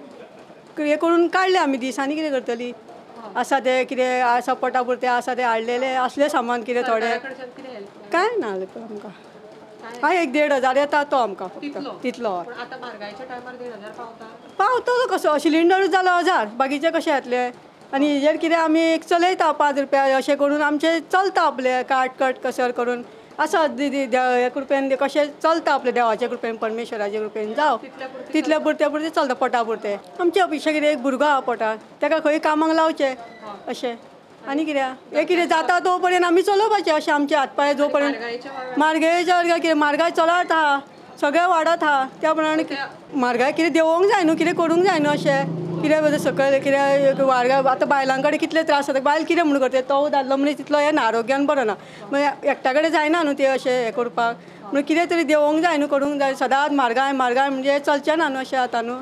हें करून काडलें आमी दीस. आनी कितें करतली, आसा तें कितें आसा पोटा पुरतें आसा तें हाडलेलें आसलें सामान कितें थोडें, कांय ना आमकां. हय, 1-1.5 हजार येता तो आमकां फक्त तितलो. पावतलो कसो, सिलिंडरूच जालो 1000, बाकीचें कशें जातलें. आनी हेजेर कितें आमी एक चलयता 5 रुपया अशें करून आमचें चलता आपलें काट कट कसर करून आसा. देवा कृपेन कशें चलता आपलें, देवाच्या कृपेन, परमेश्वराच्या कृपेन, जावं तितल्या पुरतें पुरतें चलता पोटा पुरतें. आमची अपेक्षा कितें, एक भुरगो आहा पोटार, ताका खंय कामाक लावचें अशें. आनी कितें हें कितें जाता तो पर्यंत आमी चलोवपाचें अशें आमचे हात पांय जो पर्यंत. म्हारगायेच्या वर्गार कितें, म्हारगाय चलत आहा, सगळें वाडत आहा, त्या प्रमाणे म्हारगाय कितें देंवोंक जाय न्हू, कितें करूंक जाय न्हू अशें. कितें सकयल कितें म्हारगाय आतां बायलां कडेन कितले त्रास जाता, बायल कितें म्हूण करता, तो दादलो मनीस तितलो हें ना, आरोग्यान बरो ना, मागीर एकट्या कडेन जायना न्हू तें अशें हें करपाक. म्हणून कितें तरी देंवोंक जाय न्हू, करूंक जाय. सदांच म्हारगाय म्हारगाय म्हणजे चलचें ना न्हू अशें आतां न्हू.